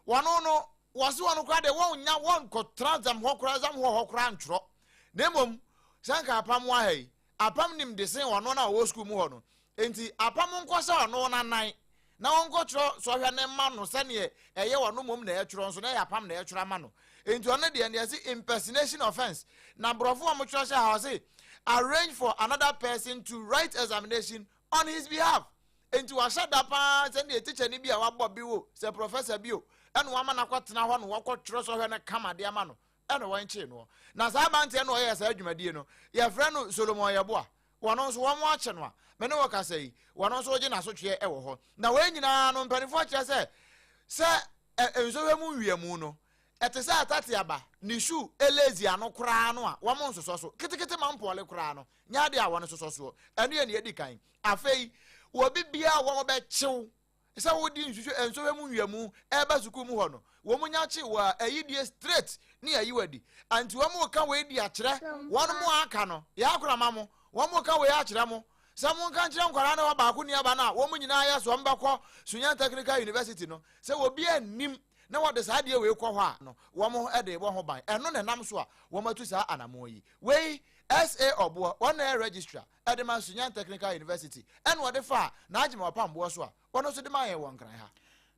wɔn no, wɔse wɔn koraa deɛ wɔnnya wɔnkɔtena zam hɔ koraa zam hɔ hɔ koraa ntwerɛ. Na mmom sɛ nka apam wɔ ha yi, apam nim de sen ɔno na ɔwɔ sukuu mu hɔ no. Enti apam nkɔ sɛ ɔno n'anan na wɔnkɔtwerɛ sɔhwɛ no mma no sɛdeɛ ɛyɛ ɔno mmom na ɛtwerɛ nso na ɛyɛ apam na ɛtwerɛ ama no. Enti ɔno deɛ deɛ ɛse impersonation offence na borɔfo a wɔtwerɛ hyɛ ha ɔse arrange for another person to write examination on his behalf. Enti wahyɛ da paa sɛdeɛ tikyani bi a wabɔ bi o, sɛ professor bi o, ɛna wama no akɔtena hɔ na wɔkɔtwerɛ sɔhwɛ no kama de ama no, ɛna wɔnkyee noɔ. Na saa abanteɛ no ɔyɛɛ saa dwumadie no, yɛfrɛ no Solomon Yeboah. Wɔno nso wɔn akye no a me ne wo kasa yi, wɔno nso regye n'asotweɛ wɔ hɔ. Na wei nyinaa no mpanimfoɔ kyerɛ sɛ, sɛ nsɔhwɛ mu nwiamu no, ɛte sɛ atate aba ne su elezi ano koraa no a wɔn nsosɔ so, ketekete ma mpɔle koraa no, nyɛ adeɛ a wɔn sosɔ soɔ. Ɛno yɛ nea ɛdi kan. Afei, obi biara a wɔbɛkyew sɛ wodi nsuhwɛ nsɔhwɛ mu nwiamu ɛreba sukuu mu hɔ no, wɔn nya kye wɔ a ayidie straight ne ayi wadi. Anti wɔn reka wei di akyerɛ wɔn mo aka no, yɛ akora ma mo, wɔn reka wei akyerɛ mo sɛ mo nka nkyerɛ nkwadaa no baako ni aba no a wɔn nyinaa yɛ so wɔn bɛkɔ Sunyani Technical University no sɛ obi annim na wɔde saa adeɛ wei kɔ hɔ a no wɔn de bɔ ho ban. Ɛno na ɛnam so a wɔn atu saa anamoɔ yi. Wei SA Ɔboɔ, wɔn na ɛyɛ registrar de ma Sunyani Technical University ɛna ɔde faa n'agyema ɔpamboɔ so a ɔno nso de maa yɛn wɔ Nkran ha.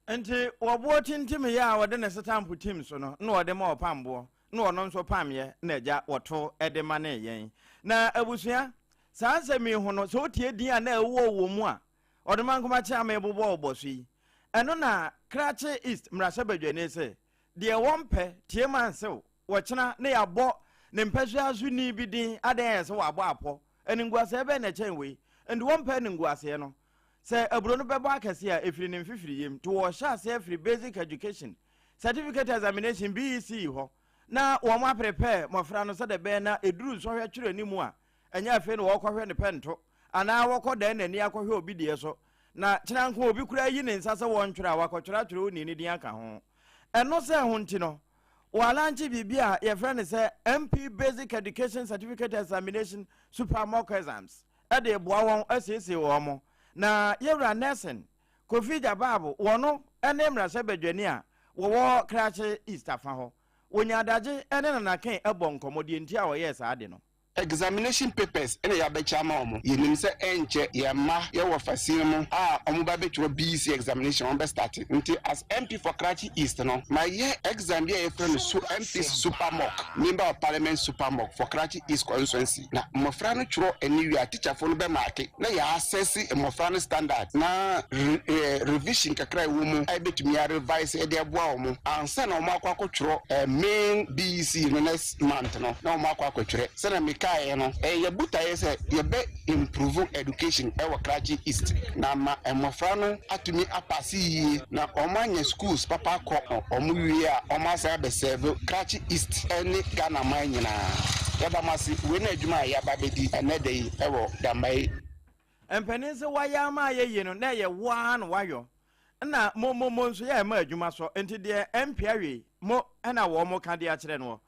Nti wɔboɔ tintimyɛ a ɔde ne setampo tim so no na ɔde ma ɔpamboɔ na ɔno nso pamyɛ na agya wɔto de manee yɛn. Na abusua, saa nsɛm yi ho no, sɛ wotie din a na ɛwɔ wɔ mu a, Ɔdomankoma Kyeame bobɔɔ wo bɔso yi, ɛno na Krachi East mmarahyɛbadwani se, deɛ wɔmpɛ, tie ma nsew, wɔkyena na yɛabɔ ne mpɛsoa so ni bi din, adɛn ayɛ sɛ wɔabɔ apɔ, animguaseɛ bɛn na ɛkyɛn wei? Nti wɔmpɛ animguaseɛ no. Sɛ aburo no bɛbɔ akɛseɛ a, ɛfiri ne mfifiriyam. Nti wɔhyɛ aseɛ firi Basic Education Certificate Examination, BECE, hɔ, na wɔn aprepare mmɔfra no sɛdeɛ ɛbɛyɛ na ɛduru nsɔhwɛ twerɛ no mu a, ɛnyɛ afei na wɔrekɔhwɛ ne pɛnto anaa wɔkɔ dan n'ani akɔhwɛ obi deɛ so, na kyena nko obi koraa yi ne nsa sɛ wɔntwerɛ a, wakɔtwerɛ atwerɛ onii no din aka ho. Ɛno sɛ ho nti no, wɔalankye biribi a yɛfrɛ no sɛ MP Basic Education Certificate Examination Super Mock Exams de reboa wɔn asiesie wɔn. Na Yɛwura Nelson Kofi Jabaabo, wɔno ne mmarahyɛbadwani a wɔwɔ Krachi East afa hɔ. Wɔnya adagye ne Nana Kay bɔ nkɔmmɔ deɛ nti a wɔyɛɛ saa ade no. Examination papers na yɛabɛkyɛ ama wɔn. Yɛnim sɛ ɛnkyɛ yɛn mma yɛwɔ fasin mu a wɔn ba bɛtwerɛ BEC examination, wɔn bɛ start. Nti as MP for Krachi East no, mayɛ exam bi a yɛfrɛ no su MP's Super Mock, Member of Parliament Super Mock for Krachi East Constituency. Na mmɔfra no twerɛ ɛne wie a, teacherfoɔ no bɛ marke na yɛ assess mmɔfra no standard na revision kakra a ɛwɔ mu a yɛbɛtumi a revise de aboa wɔn ansa na wɔn akɔ akɔtwerɛ main BEC no next month no na wɔn akɔ akɔtwerɛ. Sɛdeɛ mekaeɛ no, ɛyɛ yɛn botaeɛ sɛ yɛbɛ improve education wɔ Krachi East na ama mmɔfra no atumi apase yie na wɔn anya schools papa akɔ, wɔn wie a wɔn asan abɛ serve Krachi East ne Ghana man nyinaa. Yɛda mo ase, wei ne adwuma a yɛaba abɛdi ɛnnɛ da yi wɔ Dambai. Mpanin se wayɛ ama ayɛ yie no na ɛyɛ wo ara na wayɔ na mo mo mo nso yɛ ɛma adwuma sɔ nti deɛ ɛmpia wei mo ɛna wɔn mo ka de akyerɛ noɔ.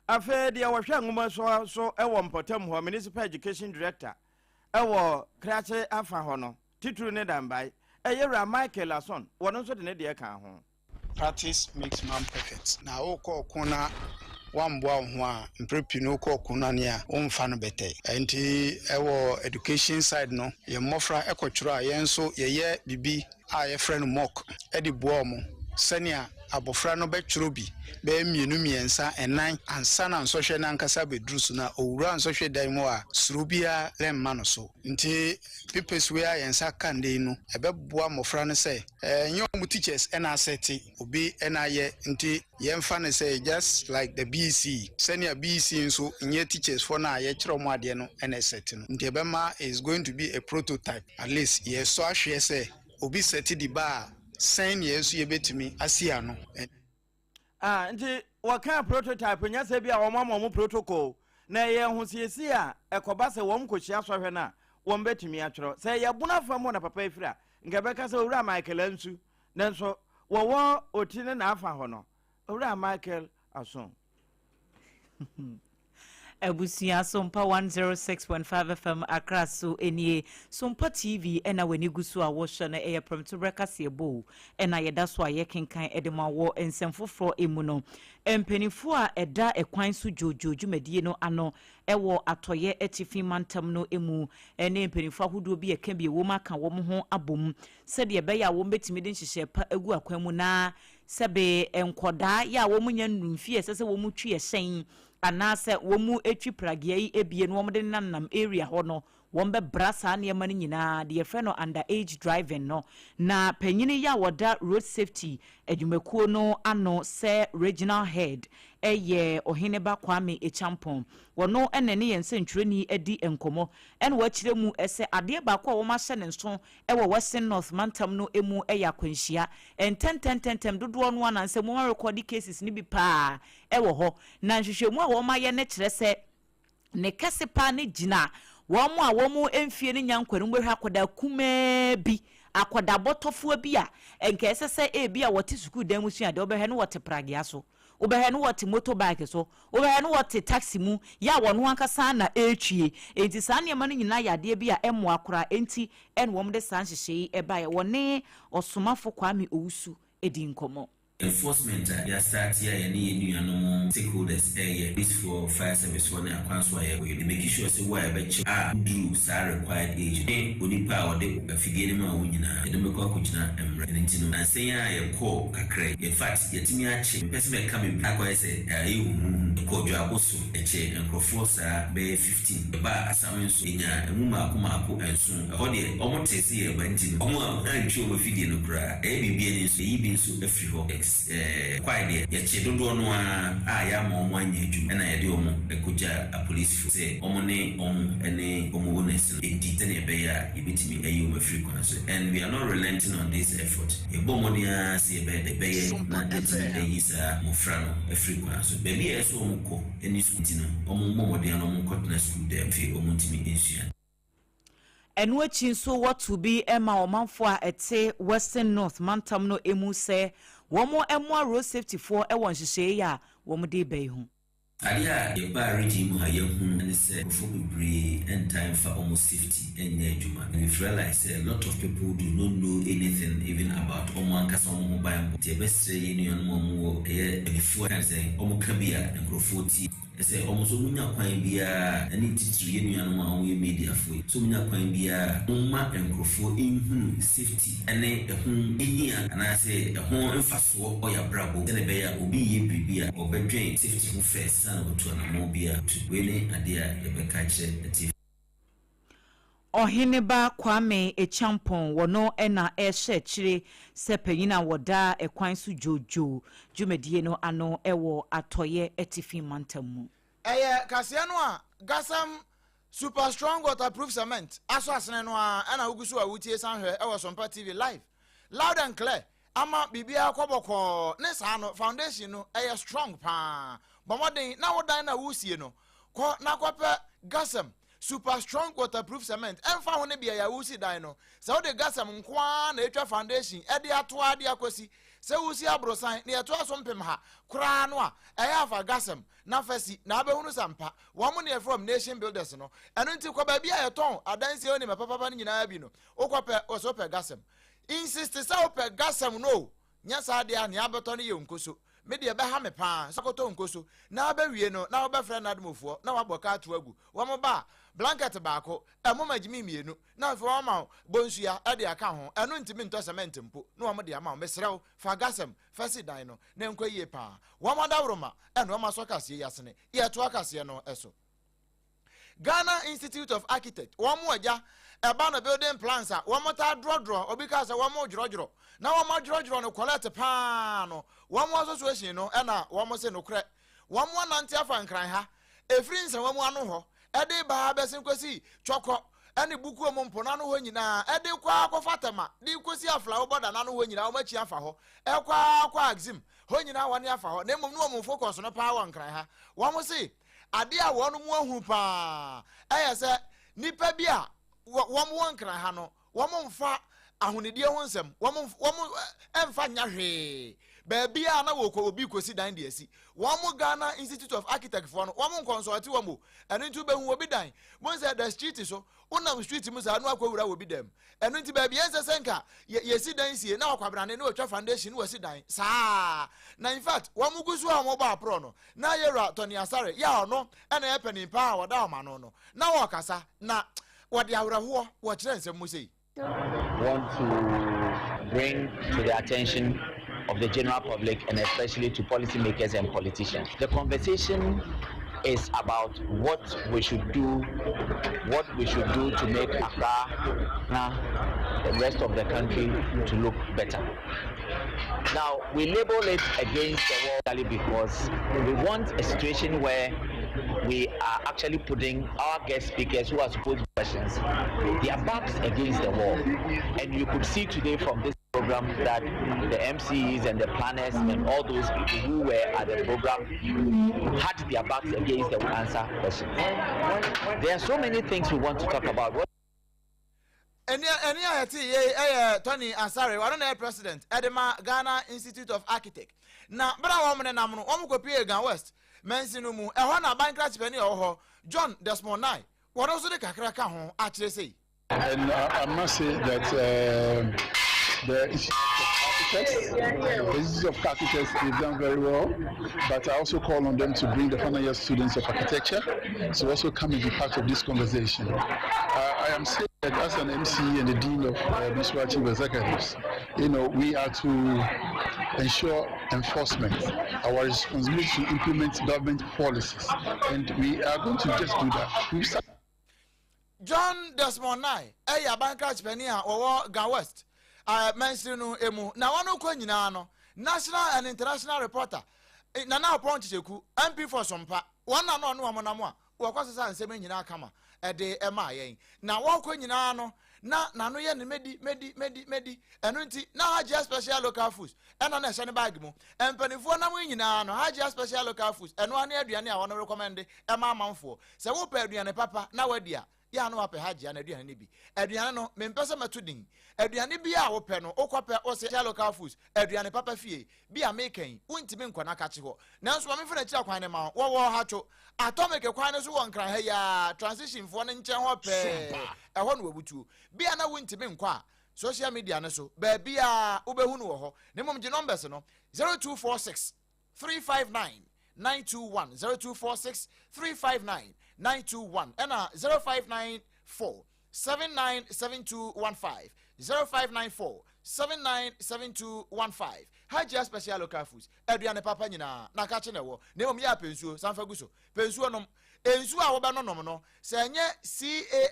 Afei deɛ wɔhwɛ nwoma so so wɔ mpɔtam hɔ Municipal Education Director wɔ Krachi afa hɔ no titiriw ne Dambai ɛyɛ Wura Michael Lason wɔn nso de ne deɛ kaa ho. Practice makes man perfect. Na wokɔ ɔko na. Woamboa wo ho a, mprɛ pii no wokɔ ɔko no ane a, womfa no bɛtɛe. Nti ɛwɔ education side no, yɛn mmɔfra kɔtwerɛ a, yɛn nso yɛyɛ biribi a yɛfrɛ no mock de boa wɔn sɛnea abɔfra no bɛtwerɛ bi bɛyɛ mmienu, mmiɛnsa, nnan ansa na nsɔhwɛ no ankasa bɛduru so na ɔwura nsɔhwɛ dan mu a, suro biara remma no so. Nti papers wei a yɛn nsa ka nnɛ yi no, ɛbɛboa mmɔfra no sɛ ɛnyɛ wɔn teachers na asɛte, obi na ayɛ nti yɛmfa no sɛ just like the BEC, sɛnea BEC nso nyɛ teachers foɔ no a yɛkyerɛ wɔn adeɛ no na ɛsɛte no. Nti ɛbɛma is going to be a prototype, at least yɛresɔ ahwɛ sɛ obi sɛte di ba a, sɛn na yɛn nso yɛbɛtumi asi ano. Ah, nti wɔkaa prototype nyɛ sɛ bi a wɔn ama wɔn protocol na ɛyɛ ahosiesie a ɛkɔba sɛ wɔn kɔhyia sɔhwɛ no a wɔn bɛtumi atwerɛ. Sɛ ɛyɛ bono afa mu na papa efiri a, nka ɛbɛka sɛ Owura Michael Ansu, nanso wɔwɔ oti ne n'afa hɔ no, Owura Michael Ason. Abusua Sompa 106.5 FM Accra so nie. Sompa TV ɛna w'ani gu so a wɔhwɛ no, ɛyɛ prɛmtoberɛ kaseɛbɔ o ɛna yɛda so a yɛkenkan ɛde ma wɔ nsɛm foforɔ emu no. Mpanimfoɔ a ɛda ɛkwan so dwoodwoo dwumadie no ano ɛwɔ atɔeɛ atifi mantam no mu ɛne mpanimfoɔ ahodoɔ bi ɛka bi ɛwom aka wɔn ho abom sɛdeɛ ɛbɛyɛ a wɔbɛtumi de nhyehyɛɛ pa agu akwan mu na sɛbe nkɔdaa yɛ a wɔn nya nnuru mfie a ɛsɛ sɛ wɔn twi ɛhyɛn anaasɛ wɔtwi pragea yi abie na wɔde nenam area hɔ no, wɔbɛbra saa nneɛma no nyinaa, deɛ yɛfrɛ no under age driving no. Na panyini yi a ɔda Road Safety adwumakuo no ano sɛ Regional Head yɛ Ɔheneba Kwame Acheampong. Ɔno na ɛne yɛn nsɛntwerɛni adi nkɔmmɔ na wakyerɛ mu sɛ adeɛ baako a wɔahyɛ no nso wɔ Western North mantam no mu yɛ akwanhyia ntɛntɛntɛntɛm dodoɔ no ara na nsɛ wɔarekɔde cases no bi paa wɔ hɔ, na nhwehwɛmu a wɔayɛ no kyerɛ sɛ ne kɛse paa no gyina wɔn a wɔn mfie no nya nkwa no mu bɛhwɛ akwadaa kumaa bi, akwadaa bɔtɔfoɔ bi a nka ɛsɛ sɛ ebi a wɔte sukuu dan mu sua adeɛ, wobɛhwɛ no wɔte pragea so, wobɛhwɛ no wɔte motorbike so, wobɛhwɛ no wɔte taxi mu, yɛ a wɔn ankasa na ɛretwie. Enti saa nneɛma no nyinaa yɛ adeɛ bi a ɛmmoa koraa, enti ɛna wɔde saa nhyehyɛe yi baeɛ. Wɔne Ɔsomafo Kwame Owusu di nkɔmmɔ. Enforcement a yɛastarte a yɛne yɛn nuanom stakeholders reyɛ, policefoɔ, fire service foɔ ne akwan so a yɛkɔ yi, yɛ make sure sɛ wo a yɛbɛkye wo a woduru saa required age no ne onipa a ɔde afidie no maa wo nyinaa yɛde mo bɛkɔ akɔgyina mmara. Ɛno nti no, nansa yi ara yɛkɔɔ kakra yi, in fact yɛatumi akye, mempɛ sɛ mɛka bebree akɔyɛ sɛ ɛyɛ huhuuhu, yɛkɔɔ Dwaabo so, yɛkyee nkorɔfoɔ saa bɛyɛ 15, yɛbaa Asame nso yɛnyaa ɛmu mmaako mmaako nson, ɛhɔ deɛ wɔtee sɛ yɛreba nti no wɔn antwi wɔn afidie no koraa, ɛyɛ biribi ani nso. Yɛyi bi nso firi hɔ. Ex, Kwae deɛ, yɛkyee dodoɔ no ara a yɛamma wɔn anyɛ adwuma ɛna yɛde wɔn kɔgyaa apolisifo sɛ wɔn ne wɔn ne wɔn owners no ndi sɛdeɛ ɛbɛyɛ a yɛbɛtumi ayi wɔn afiri kwan so. And we are not relenting on this effort. Yɛbɔ mmɔden ara sɛ yɛbɛyɛ dɛ bɛyɛ na yɛatumi ayi saa mmɔfra no afiri kwan so. Baabi a ɛsɛ sɛ wɔkɔ ne sukuu nti no, wɔmmɔ mmɔden ara na wɔnkɔtena sukuu dan mu afei wɔntumi nsua. Ɛno akyi nso wɔtoo bi ma ɔmanfoɔ a ɛte Western North mantam no mu sɛ wɔmmoa road safety foɔ wɔ nhyehyɛeɛ yi a wɔde reba yi ho. Adeɛ a yɛbaa region yi mu ha yɛhunu ne sɛ nkurɔfoɔ bebree ntaa mfa wɔn safety nyɛ adwuma and we've realised sɛ lot of people do not know anything even about wɔn ankasa wɔn ho banbɔ nti yɛbɛsrɛ yɛn nuanom a wɔwɔ ɛyɛ mpanyinfoɔ a sɛ wɔka bi a nkurɔfoɔ tie. Ɛsɛ wɔn nso wɔnya kwan biara, ɛne titiriw yɛn nuanom a wɔyɛ mediafoɔ yi, sɛ wɔnya kwan biara a, wɔmma nkorɔfoɔ nhunu safety ne ɛho hia anaasɛ ɛho mfasoɔ wɔ yɛn abrabɔ mu sɛdeɛ ɛbɛyɛ a obi reyɛ biribi a, ɔbɛdwen safety ho first ansa na watu anammɔn biara atu. Wei ne adeɛ a yɛbɛka akyerɛ atiefoɔ. Ɔheneba Kwame Acheampong, wɔno na ɛrehyɛ akyire sɛ panyin a wɔda ɛkwan so dwoodwoo dwumadie no ano wɔ Atɔeɛ Atifi Mantam mu. Ɛyɛ kaseɛ no a Gasam Super Strong Waterproof Cement asɔ asene no ara ɛna wogu so a wotie san hwɛ ɛwɔ Sompa TV live, loud and clear ama biribiara kɔ bɔkɔɔ ne saa no foundation no ɛyɛ strong paa. Bɔ mmɔden na wo dan no a woresie no kɔ na kɔpɛ Gasam Super strong waterproof cement, ɛmfa ho ne beae a woresi dan no, sɛ wode gasɛm nko ara na etwa foundation de atoa de akosi sɛ woresi aborosan nea ɛtoa so mpem ha koraa no a, ɛyɛ a fa gasɛm na fa si na abɛhunu sɛ ampa wɔn na yɛfrɛ wɔn nation builders no. Ɛno nti kɔ baabi a yɛtɔn adansi ho nneɛma papapa no nyinaa bi no, wokɔpɛ, wɔ sɛ wopɛ gasɛm. Insist sɛ wopɛ gasɛm no o, nyɛ saa deɛ a nea abɛtɔ no yɛ nkoso. Me deɛ ɛbɛha me paa sɛ akɔtɔ nkoso na abɛwie no na wobɛfrɛ NADMOfoɔ na wabɔ ka ato agu. Wɔn ba a, blanket baako, ɛmo magyimi mmienu na afei wɔama wo bonsua de aka ho. Ɛno ntumi ntɔ cement mpo na wɔde ama wo. Mesrɛ wo, fa gasɛm fa si dan no na ɛnkɔ yie paa. Wɔn adaworoma na wɔn asɔ kaseɛ yi asene. Yɛtoa kaseɛ no so. Ghana Institute of Architect, wɔn agya ɛba no building plans a wɔn taa drɔdrɔ, obi kaa sɛ wɔn dworɔdworɔ, na wɔn adworɔdworɔ no collect paa no, wɔn association no ɛna wɔn se nokorɛ, wɔn anante afa Nkran ha, ɛfiri Nsawamu ano hɔ, ɛde ba abɛsen kɔsi Twɔkɔ ɛne Bukuo mu mpono ano hɔ nyinaa, ɛde kɔ ara kɔfa Tema, de kɔsi Aflao bɔda no ano hɔ nyinaa, wɔn akyi afa hɔ, ɛkɔ ara kɔ Axim hɔ nyinaa wɔn afa hɔ, na mmom ne wɔn focus no paa wɔ Nkran ha, wɔn se Adeɛ a wɔn mu ahunu paa ɛyɛ sɛ nnipa bi a wɔn wɔ nkran ha no, wɔn mfa ahonidie ho nsɛm, wɔn wɔn mfa nya hwee. Baabi a na wɔkɔ obi kɔsi dan de asi. Wɔn mo Ghana Institute of Architect foɔ no, wɔn nkɔnsɔɔte wɔn o. Ɛno nti wobɛhu obi dan. Mo sɛ the street so, wonam street mu saa na wakɔwura wɔ bi dam. Ɛno nti baabi ɛnsɛ sɛ nka yɛsi dan sie na ɔkwabrane na watwa foundation na wasi dan saa. Na in fact wɔn gu so a wɔbɔ aporɔ no, na Yewura Tony Asare yɛ a ɔno na ɛyɛ panin paa a ɔda wɔn ano no, na ɔrekasa na wɔde awerɛhoɔ wɔkyerɛ nsɛm mu sei. Want to bring to the attention of the general public and especially to policymakers and politicians. The conversation is about what we should do, what we should do to make Accra, the rest of the country to look better. Now, we label it against the wall because we want a situation where we are actually putting our guest speakers who are supposed to questions, their backs against the wall. And you could see today from this program that the MCEs and the planners and all those people who were at the program had their backs against the answer questions. There are so many things we want to talk about. Ɛnne a yɛte yei yɛ Tony Asare, ɔno na ɛyɛ president de ma Ghana Institute of Architect. Na berɛ a wɔn nenam no, wɔn kɔpuee Ga West mansin no mu. Ɛhɔ na aban krakye panin a ɔwɔ hɔ, John Desmond Nai, wɔn nso de kakra ka ho akyerɛ sei. And I must say that the Institute of Architects, the Institute of Architects, they've done very well. But I also call on them to bring the final year students of architecture to also come and be part of this conversation. I am saying that as an MC and the Dean of Municipal Chief Executives, you know, we are to ensure enforcement, our responsibility to implement government policies, and we are going to just do that. We've started John Desmond Nai yɛ aban krakye panin a ɔwɔ Ga West mansini no mu. Na wɔn kɔ nyinaa no, national and international reporter Nana Oppong Kyekyeku, MP for Sompa, wɔn na na ɔne wɔn nam a wɔkɔ sesa nsɛm nyinaa kama de maa yɛn. Na wɔkɔ nyinaa no, na n'ano yɛ no medi, medi, medi, medi. Ɛno nti, na Hajia Special Local Foods ɛna na ɛhyɛ ne bag mu. Mpanimfoɔ nam yi nyinaa no, Hajia Special Local Foods, ɛno ara ne aduane a wɔn recommend ɛma amanfoɔ. Sɛ wopɛ aduane papa na woadi a, yɛ a na woapɛ Hajia n'aduane no bi. Aduane no, mempɛ sɛ mɛto din. Aduane biara a wopɛ no, wokɔpɛ, wose Hajia Local Foods, aduane papa fie bi a meka yi, wontumi nkɔ n'akakye hɔ. Nanso ma memfa n'akyiri akwan no mma wo. Wɔwɔ Ɔhatwo, Atomic kwan no so wɔ Nkran ha yi ara, Transition foɔ no nkyɛn hɔ pɛɛ, ɛhɔ na wɔbutuo. Bi a na wontumi nkɔ a, social media no so, baabiara wobɛhu no wɔ hɔ. Na mmom gye numbers no, 0246 359 921, 0246 359 921, ɛna 0594 797215, 0594 797215. Hajia Special Local Foods, aduane papa nyinaa na kakye na ɛwɔ, na mmom yɛ apɛ nsuo, san fa gu so. Pɛ nsuo nom. Nsuo a wobɛnonom no, sɛ ɛnyɛ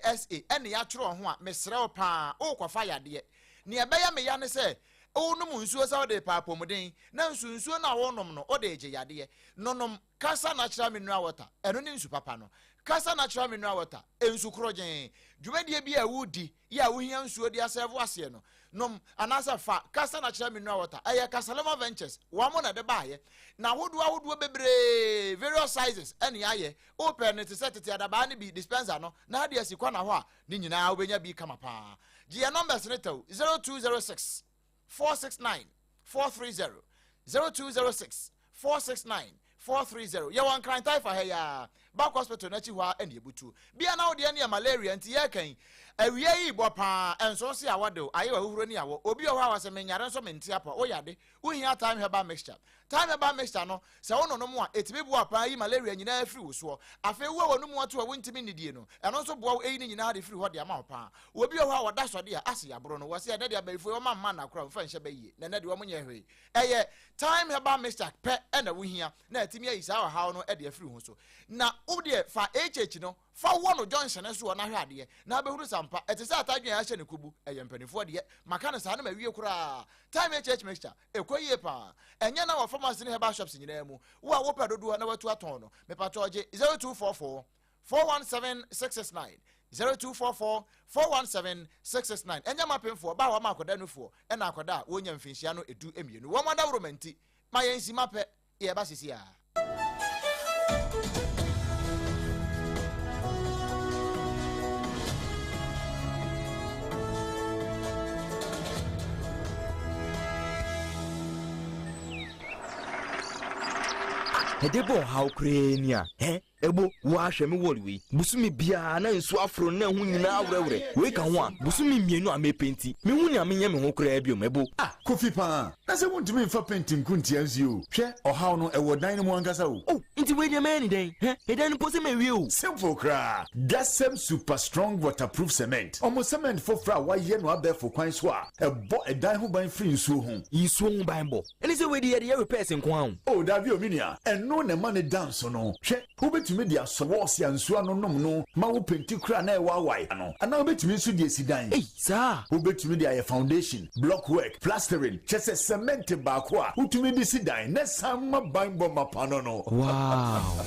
CASA ɛne yɛatwerɛ ho a, mesrɛ wo paa, worekɔfa yadeɛ. Nea ɛbɛyɛ me ya ne sɛ, wonom nsuo sɛ wode repɛ apɔmuden, na nso nsuo no a worenom no, wode regye yadeɛ. Nonom Kasa Natural Mineral Water, ɛno ne nsu papa no. Kasa Natural Mineral Water, nsu korɔgyenn. Dwumadie bi a woredi yɛ a wohia nsuo de asɛɛvo aseɛ no, nom anaasɛ fa Kasa Natural Mineral Water. Ɛyɛ Kasaloma Ventures, wɔn na ɛde baeɛ. Na ahodoɔ ahodoɔ bebree, various sizes, ɛne ayɛ. Wopɛ no te sɛ tete adabaa no bi, dispenser no, na ade asi kɔna hɔ a, ne nyinaa wobɛnya bi kama paa. Gye yɛn numbers no tɛw, 0206 469 430, 0206 469 430. Yɛwɔ Nkran Taifa ha yi ara. Back Hospital no akyi hɔ ara na ebutu. Bia na wo deɛ no yɛ malaria nti yɛreka yi. Awia yi bɔ paa, ɛnso se awɔ de wo, ayɛ w'ahuhuro ne awɔ. Obi wɔ hɔ a ɔse menyare nso mente apɔ. Woyɛ ade, wohia Thyme Herbal Mixture. Thyme Herbal Mixture no, sɛ wononom a, ɛtumi boa paa yi malaria nyinaa firi wo soɔ. Afei wo a w'anomu ato a wontumi nnidie no, ɛno nso boa wo ɛyi ne nyinaa de firi hɔ de ama wo paa. Obi wɔ hɔ a ɔda sɔde a, ase yɛaboro no, wɔse ɛnɛ deɛ abayifoɔ yi wɔma mma nna koraa, wɔmfa nhyɛ bayie, na ɛnɛ deɛ wɔnyɛ hwee. Ɛyɛ Thyme Herbal Mixture pɛ na wohia na atumi ayi saa ɔhaw no de afiri wo ho so. Na wo deɛ fa HH no fa wɔ no junction no soɔ na hwɛ adeɛ na wobɛhunu sɛ ampa ɛte sɛ atadwen a yɛahyɛ no kubu. Ɛyɛ mpanimfoɔ deɛ, maka no saa na mawie koraa. Thyme HH Mixture, ɛkɔ yie paa. Ɛnyɛ na wɔ pharmacy ne herbal shops nyinaa mu. Wo a wopɛ dodoɔ na watu atɔn no, mepakyɛw gye 0244 417 669, 0244 417 669. Ɛnyɛ mapemfoɔ, baa wɔma akwadaa nufoɔ, ɛna akwadaa a wɔnya mfinhyia no 12. Wɔn adaworoma nti, ma yɛn simma pɛ, yɛreba seesei ara. Ɛde bɔ ɔhaw koraa ni a, hɛ? Ebo, wo ara hwɛ me wall wei. Bosome biara na nsuo aforo na ɛho nyinaa awerɛwerɛ. Wei ka ho a, bosome mmienu a mepenti. Menhu nea menyɛ me ho koraa biom, Ebo. Ah, Kofi paa, na sɛ wontumi mfa paint nko ntia nsuo o. Hwɛ, ɔhaw no, ɛwɔ dan no mu ankasa o. Oh, nti wei deɛ mɛyɛ no dɛn? Hɛ, ɛdan no mpo sɛ mawie o. Simple koraa, Gasem Super Strong Waterproof Cement. Wɔn cement foforɔ a wɔayɛ no abɛɛfo kwan so a ɛbɔ ɛdan ho ban firi nsuo ho. Nsuo ho banbɔ? Ɛne sɛ wei de yɛde yɛ repairs nko ara o. Oh dabi o me nua, ɛno na ɛma no da nso no. Hwɛ, wobɛtumi de asɔ walls a nsuo ano nom no ma wo penti koraa na ɛwaawae ano, anaa wobɛtumi nso de asi dan. Ei, saa? Wobɛtumi de ayɛ foundation, block work, plastering, kyerɛ sɛ cement baako a wotumi de si dan na ɛsan ma banbɔ mapa no no. Wow!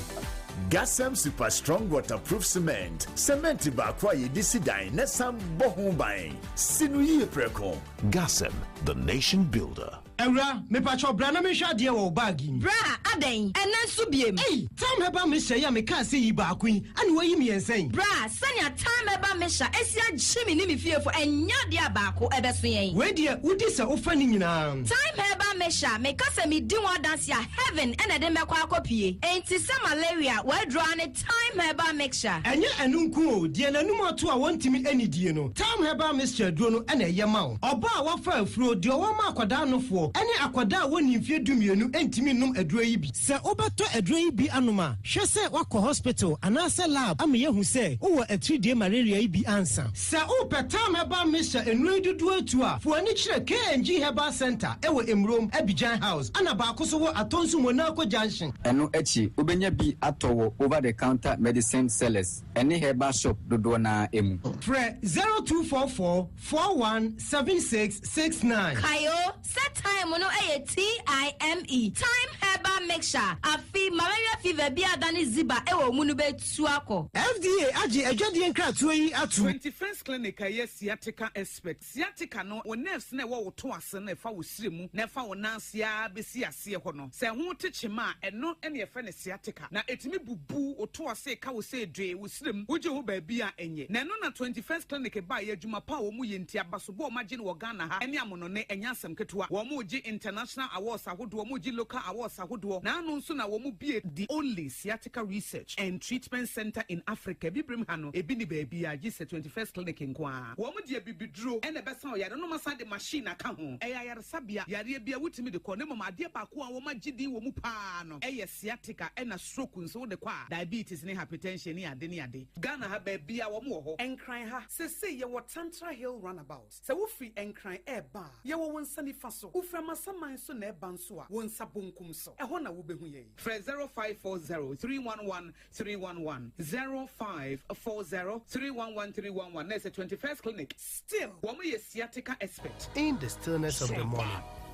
Gasem Super Strong Waterproof Cement, cement baako a yɛde si dan na ɛsan bɔ ho ban. Si no yie prɛko. Gasem, the nation builder. Awura, mepakyɛw bra na menhwɛ adeɛ wɔ wo bag yi mu. Bra, adɛn? Ɛnnɛ nso biem? Ei! Tam Herbal Mixture yi a mekaa sɛ yi baako yi, ɛna woayi mmiɛnsa yi? Bra, sɛnea Tam Herbal Mixture asi agye me ne me fiefo, ɛnyɛ adeɛ a baako ɛbɛso yɛn. Wei deɛ, wodi sɛ wofa ne nyinaa. Tam Herbal Mixture, meka sɛ medi ho adanse a, heaven na ɛde mɛkɔ akɔpue. Enti sɛ malaria, w'aduro ara ne Thyme Herbal Mixture. Ɛnyɛ ɛno nko o, deɛ n'anum ato a wɔntumi nnidie no, Thyme Herbal Mixture aduro no na ɛyɛ ma wo. Ɔbaa a wafa afuro, deɛ ɔwɔ ma akwadaa nofoɔ, ne akwadaa a wɔnnii mfeɛ dumienu ntumi nnom aduro yi bi. Sɛ wobɛtɔ aduro yi bi anom a, hwɛ sɛ woakɔ hospital anaasɛ lab ama yɛahu sɛ wowɔ atiridie malaria yi bi ansa. Sɛ wopɛ Thyme Herbal Mixture nnuro yi dodoɔ atu a, fa w'ani kyerɛ KNG Herbal Centre wɔ Emurom, Abidjan House, ɛna baako nso wɔ Atonsu Monaco Junction. Ɛno akyi, wobɛnya bi atɔ wɔ over-the-counter medicine sellers ne herbal shop dodoɔ no ara mu. Frɛ 0244 41 76 69. Kae o, sɛ thyme no yɛ TIME, Thyme Herbal Mixture, afe malaria fever bi a adane ziba wɔ wo mu no bɛtu akɔ. FDA agye adwadie nkratoɔ yi atom. 21st Clinic a ɛyɛ sciatica expert. Sciatica no, wo nerves no a ɛwɔ wo to ase no a ɛfa wo srɛ mu na ɛfa wo nan ase ara bɛsi aseɛ hɔ no, sɛ ɛho te kyema a, ɛno na yɛfrɛ no sciatica. Na ɛtumi bubu wo to ase ka wo sɛ dwee wo srɛ mu, wogye ho baabi a ɛnyɛ. Na ɛno na 21st Clinic baeɛ, adwuma pa a wɔyɛ nti, abasobɔ a wɔagye no wɔ Ghana ha ne amonɔne, ɛnyɛ asɛm ketewa. Wɔregye international awards ahodoɔ, wɔregye local awards ahodoɔ. Na ano nso na wɔbue the only sciatica research and treatment centre in Africa. Abibirem ha no, ebi nni baabiara gye sɛ 21st Clinic nko ara. Wɔde abibiduro na ɛbɛsa ɔyare no na wɔasan de machine aka ho. Ɛyɛ ayaresabea, yareɛ biara wotumi de kɔ, na mmom adeɛ baako a wɔagye din wɔ mu pa ara no yɛ sciatica ɛna stroke nso wode kɔ a, diabetes ne hypertension ne ade ne ade. Ghana ha baabiara wɔn wɔ hɔ. Nkran ha, sesei yɛwɔ Tantra Hill Runabout. Sɛ wofiri Nkran ɛreba a, yɛwɔ wo nsa nifa so. Wofiri Amasaman nso na ɛreba nso a, wo nsa bonkum so. Ɛhɔ na wobɛhu yɛn. Frɛ 0540 311 311, 0540 311 311 na ɛsɛ 21st Clinic. Still. Wɔn yɛ sciatica expert. In the stillness of the morning,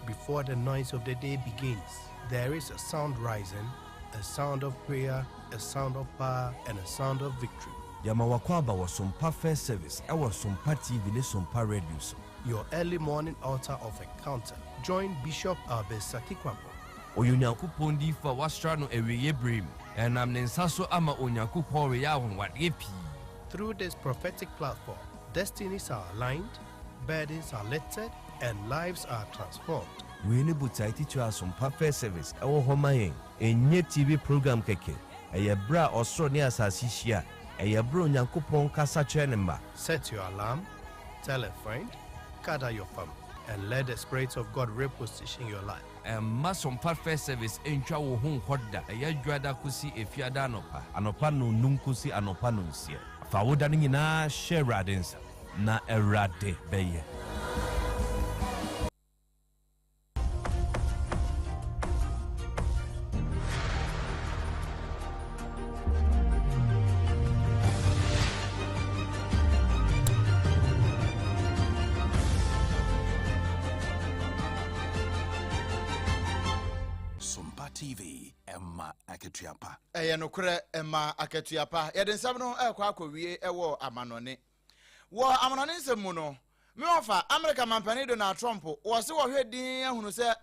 before the noise of the day begins, there is a sound rising, a sound of prayer, a sound of power, and a sound of victory. Yɛma w'akwaaba wɔ Sompa First Service ɛwɔ Sompa TV ne Sompa Radio so. Your early morning altar of encounter. Join Bishop Albert Sakikwampo. Ɔyɛ Onyankopɔn diyifo a wɔasra no awieeɛ berɛ mu. Ɛnam ne nsa so ama Onyankopɔn reyɛ anwanwadeɛ pii. Through this prophetic platform, destinies are aligned, burdens are lifted, and lives are transformed. Wei ne botae titire a Sompa First Service wɔ hɔ ma yɛn. Ɛnyɛ TV program kɛkɛ. Ɛyɛ berɛ a ɔsoro ne asase hyia. Ɛyɛ berɛ a Onyankopɔn kasa kyerɛ ne mma. Set your alarm, tell a friend, gather your family, and let the Spirit of God reposition your life. Mma Sompa First Service ntwa wo ho nkɔ da. Ɛyɛ Dwoada kosi Efiada anɔpa. Anɔpa nnɔnnum kosi anɔpa nnɔnsia. Fa wo da no nyinaa hyɛ Awurade nsa, na Awurade bɛyɛ. Sompa TV, ɛma akatua pa. Ɛyɛ nokorɛ, ɛma akatua pa. Yɛde nsɛm no rekɔ akɔwie wɔ amanɔne. Wɔ amanɔne nsɛm mu no, me wɔfa, Amerika mampanin Donald Trump, wɔse wɔhwɛ dinn ahunu sɛ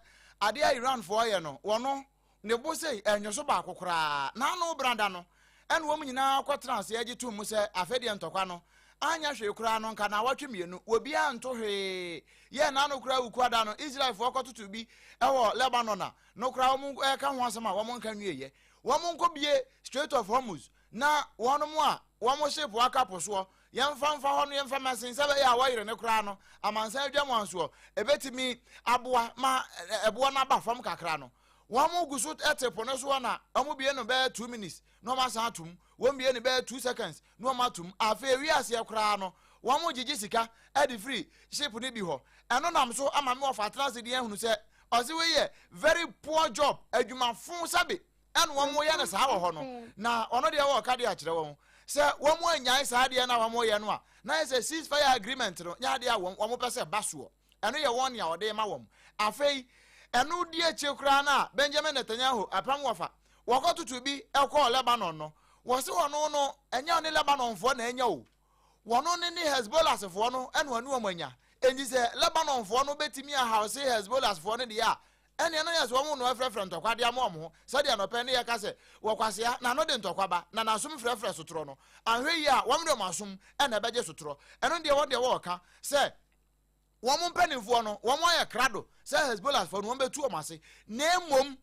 adeɛ a Iranfoɔ yɛ no, wɔno, ne bo sei, ɛnnwo so baako koraa. N'ano brada no, ɛna wɔn nyinaa kɔtena ase gye tom mu sɛ afei deɛ ntɔkwa no, anyɛ hwee koraa no, nka naawɔtwe mmienu, obiara nto hwee. Yɛ n'ano koraa Wukuada no, Israelfoɔ kɔtoto bi wɔ Lebanon a, no koraa wɔn reka ho asɛm a wɔn nka nwieɛ. Wɔn nkɔbie Strait of Hormuz na wɔnom a wɔn ship aka po soɔ, yɛmfa mfa hɔ no yɛmfa mɛsen sɛ ɛbɛyɛ a wɔyere no koraa no, amansan adwamansoɔ, ɛbɛtumi aboa ma ɛboɔ no aba fam kakra no. Wɔn gu so te po no soɔ na wɔn bie no bɛyɛ 2 minutes na wɔn asan atom, wɔn bie no bɛyɛ 2 seconds na wɔn atom. Afei ewiaseɛ koraa no, wɔn gyegye sika de firi ship no bi hɔ. Ɛno nam so ama me wɔfa atena ase de ahunu sɛ ɔse wei yɛ very poor job, adwumafo sɛbe ɛna wɔn yɛ no saa wɔ hɔ no. Na ɔno deɛ wɔɔka de akyerɛ wɔn sɛ wɔn anyae saa adeɛ no a wɔn yɛ no a, na yɛ sɛ ceasefire agreement no nyɛ adeɛ a wɔn pɛ sɛ ba soɔ. Ɛno yɛ wɔn nea ɔde ma wɔn. Afei ɛno di akyire koraa no a, Benjamin Netanyahu apam wɔfa wɔkɔtoto bi ɛkɔɔ Lebanon no, wɔse wɔn no ɛnyɛ ɔne Lebanonfoɔ na ɛnya o, wɔn ne Hezbollahfoɔ no ɛna ɔne wɔn anya. Enti sɛ Lebanonfoɔ no bɛtumi ahawse Hezbollahfoɔ no deɛ a, ɛneɛ no yɛ sɛ wɔn no ɛfrɛfrɛ ntɔkwa de ama wɔn ho, sɛdeɛ nɔpɛ ne yɛka sɛ wɔkwasea n'ano de ntɔkwa ba na n'asom frɛfrɛ sotorɔ no. Anhwɛ yie a, wɔn de wɔn asom ɛna ɛbɛgye sotorɔ. Ɛno deɛ wɔn deɛ wɔɔka sɛ wɔn mpanimfoɔ no wɔn ayɛ krado sɛ Hezbollahfoɔ no wɔn bɛtu wɔn ase, na mmom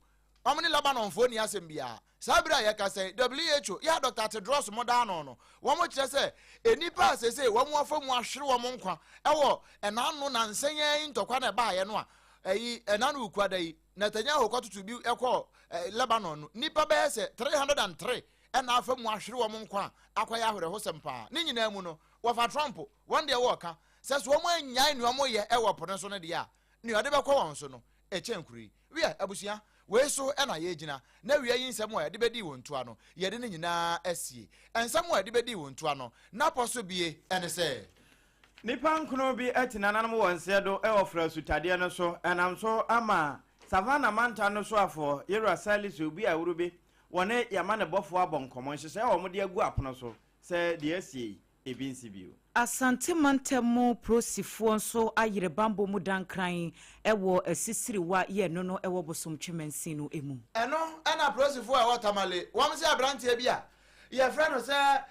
wɔn ne Lebanonfoɔ ni asɛm biara. Saa bere a yɛka sɛ WHO yɛ Dr. Tedros mo daa no, wɔn kyerɛ sɛ nnipa a sese wɔn afa mu ahwere wɔn nkwa ɛwɔ ɛnano nansɛn yi ntɔkwa na ɛbaayɛ no a, ɛyi ɛnano Wukuada yi Netanyahu kɔtoto bi ɛkɔ Lebanon no, nnipa bɛyɛ sɛ 303 ɛna afa mu ahwere wɔn nkwa a akɔyɛ ahwerɛhosɛm paa. Ne nyinaa mu no, wɔfa Trump wɔn deɛ wɔɔka sɛ so wɔn anyae nea wɔn yɛ ɛwɔ po no so no deɛ a, nea ɔde bɛkɔ wɔn so no ɛkyɛn kuro yi. Wia abusua wei so ɛna yɛgyina na wia yi nsɛm a yɛde bɛdi wɔn ntoa no, yɛde ne nyinaa asie. Nsɛm a yɛde bɛdi wɔn ntoa no napɔ so bie ɛne sɛ Nipa nkono bi te nananom wɔ nseɛ do wɔ fra sutadeɛ no so, ɛnam so ama Savannah mantam no soafoɔ, Yewura Salisu Obi Awurubi, wɔne yɛama ne bɔfoɔ abɔ nkɔmmɔ nhyehyɛeɛ a wɔde agu apono so sɛ deɛ asie yi, ebi nsi bio. Asante mantam mu polisifoɔ nso ayere bambɔ mu dankran wɔ Asisiriwa yɛ no wɔ Bosomtwe mansin no mu. Ɛno na polisifoɔ a ɛwɔ Tamale, wɔn sɛ aberanteɛ bi a yɛfrɛ no sɛ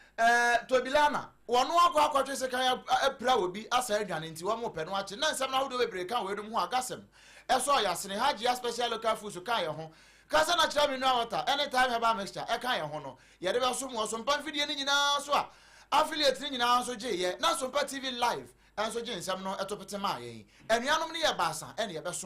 Tobilana, wɔn akɔ akɔtwe sekan apira obi asa adwane nti wɔn repɛ no akye. Na nsɛm no ahodoɔ bebree ka weinom ho a Gasɛm ɛsɔɔ yɛasene Hajia Special Local Foods ka yɛn ho. Kasa Natural Mineral Water ɛne Thyme Herbal Mixture ɛka yɛn ho no, yɛde bɛsom wɔ Sompa mfidie no nyinaa so a affiliate no nyinaa nso gye yɛ, na Sompa TV Live nso gye nsɛm no ɛto pete maa yɛn. Anuanom no yɛ baasa ɛne yɛbɛsom.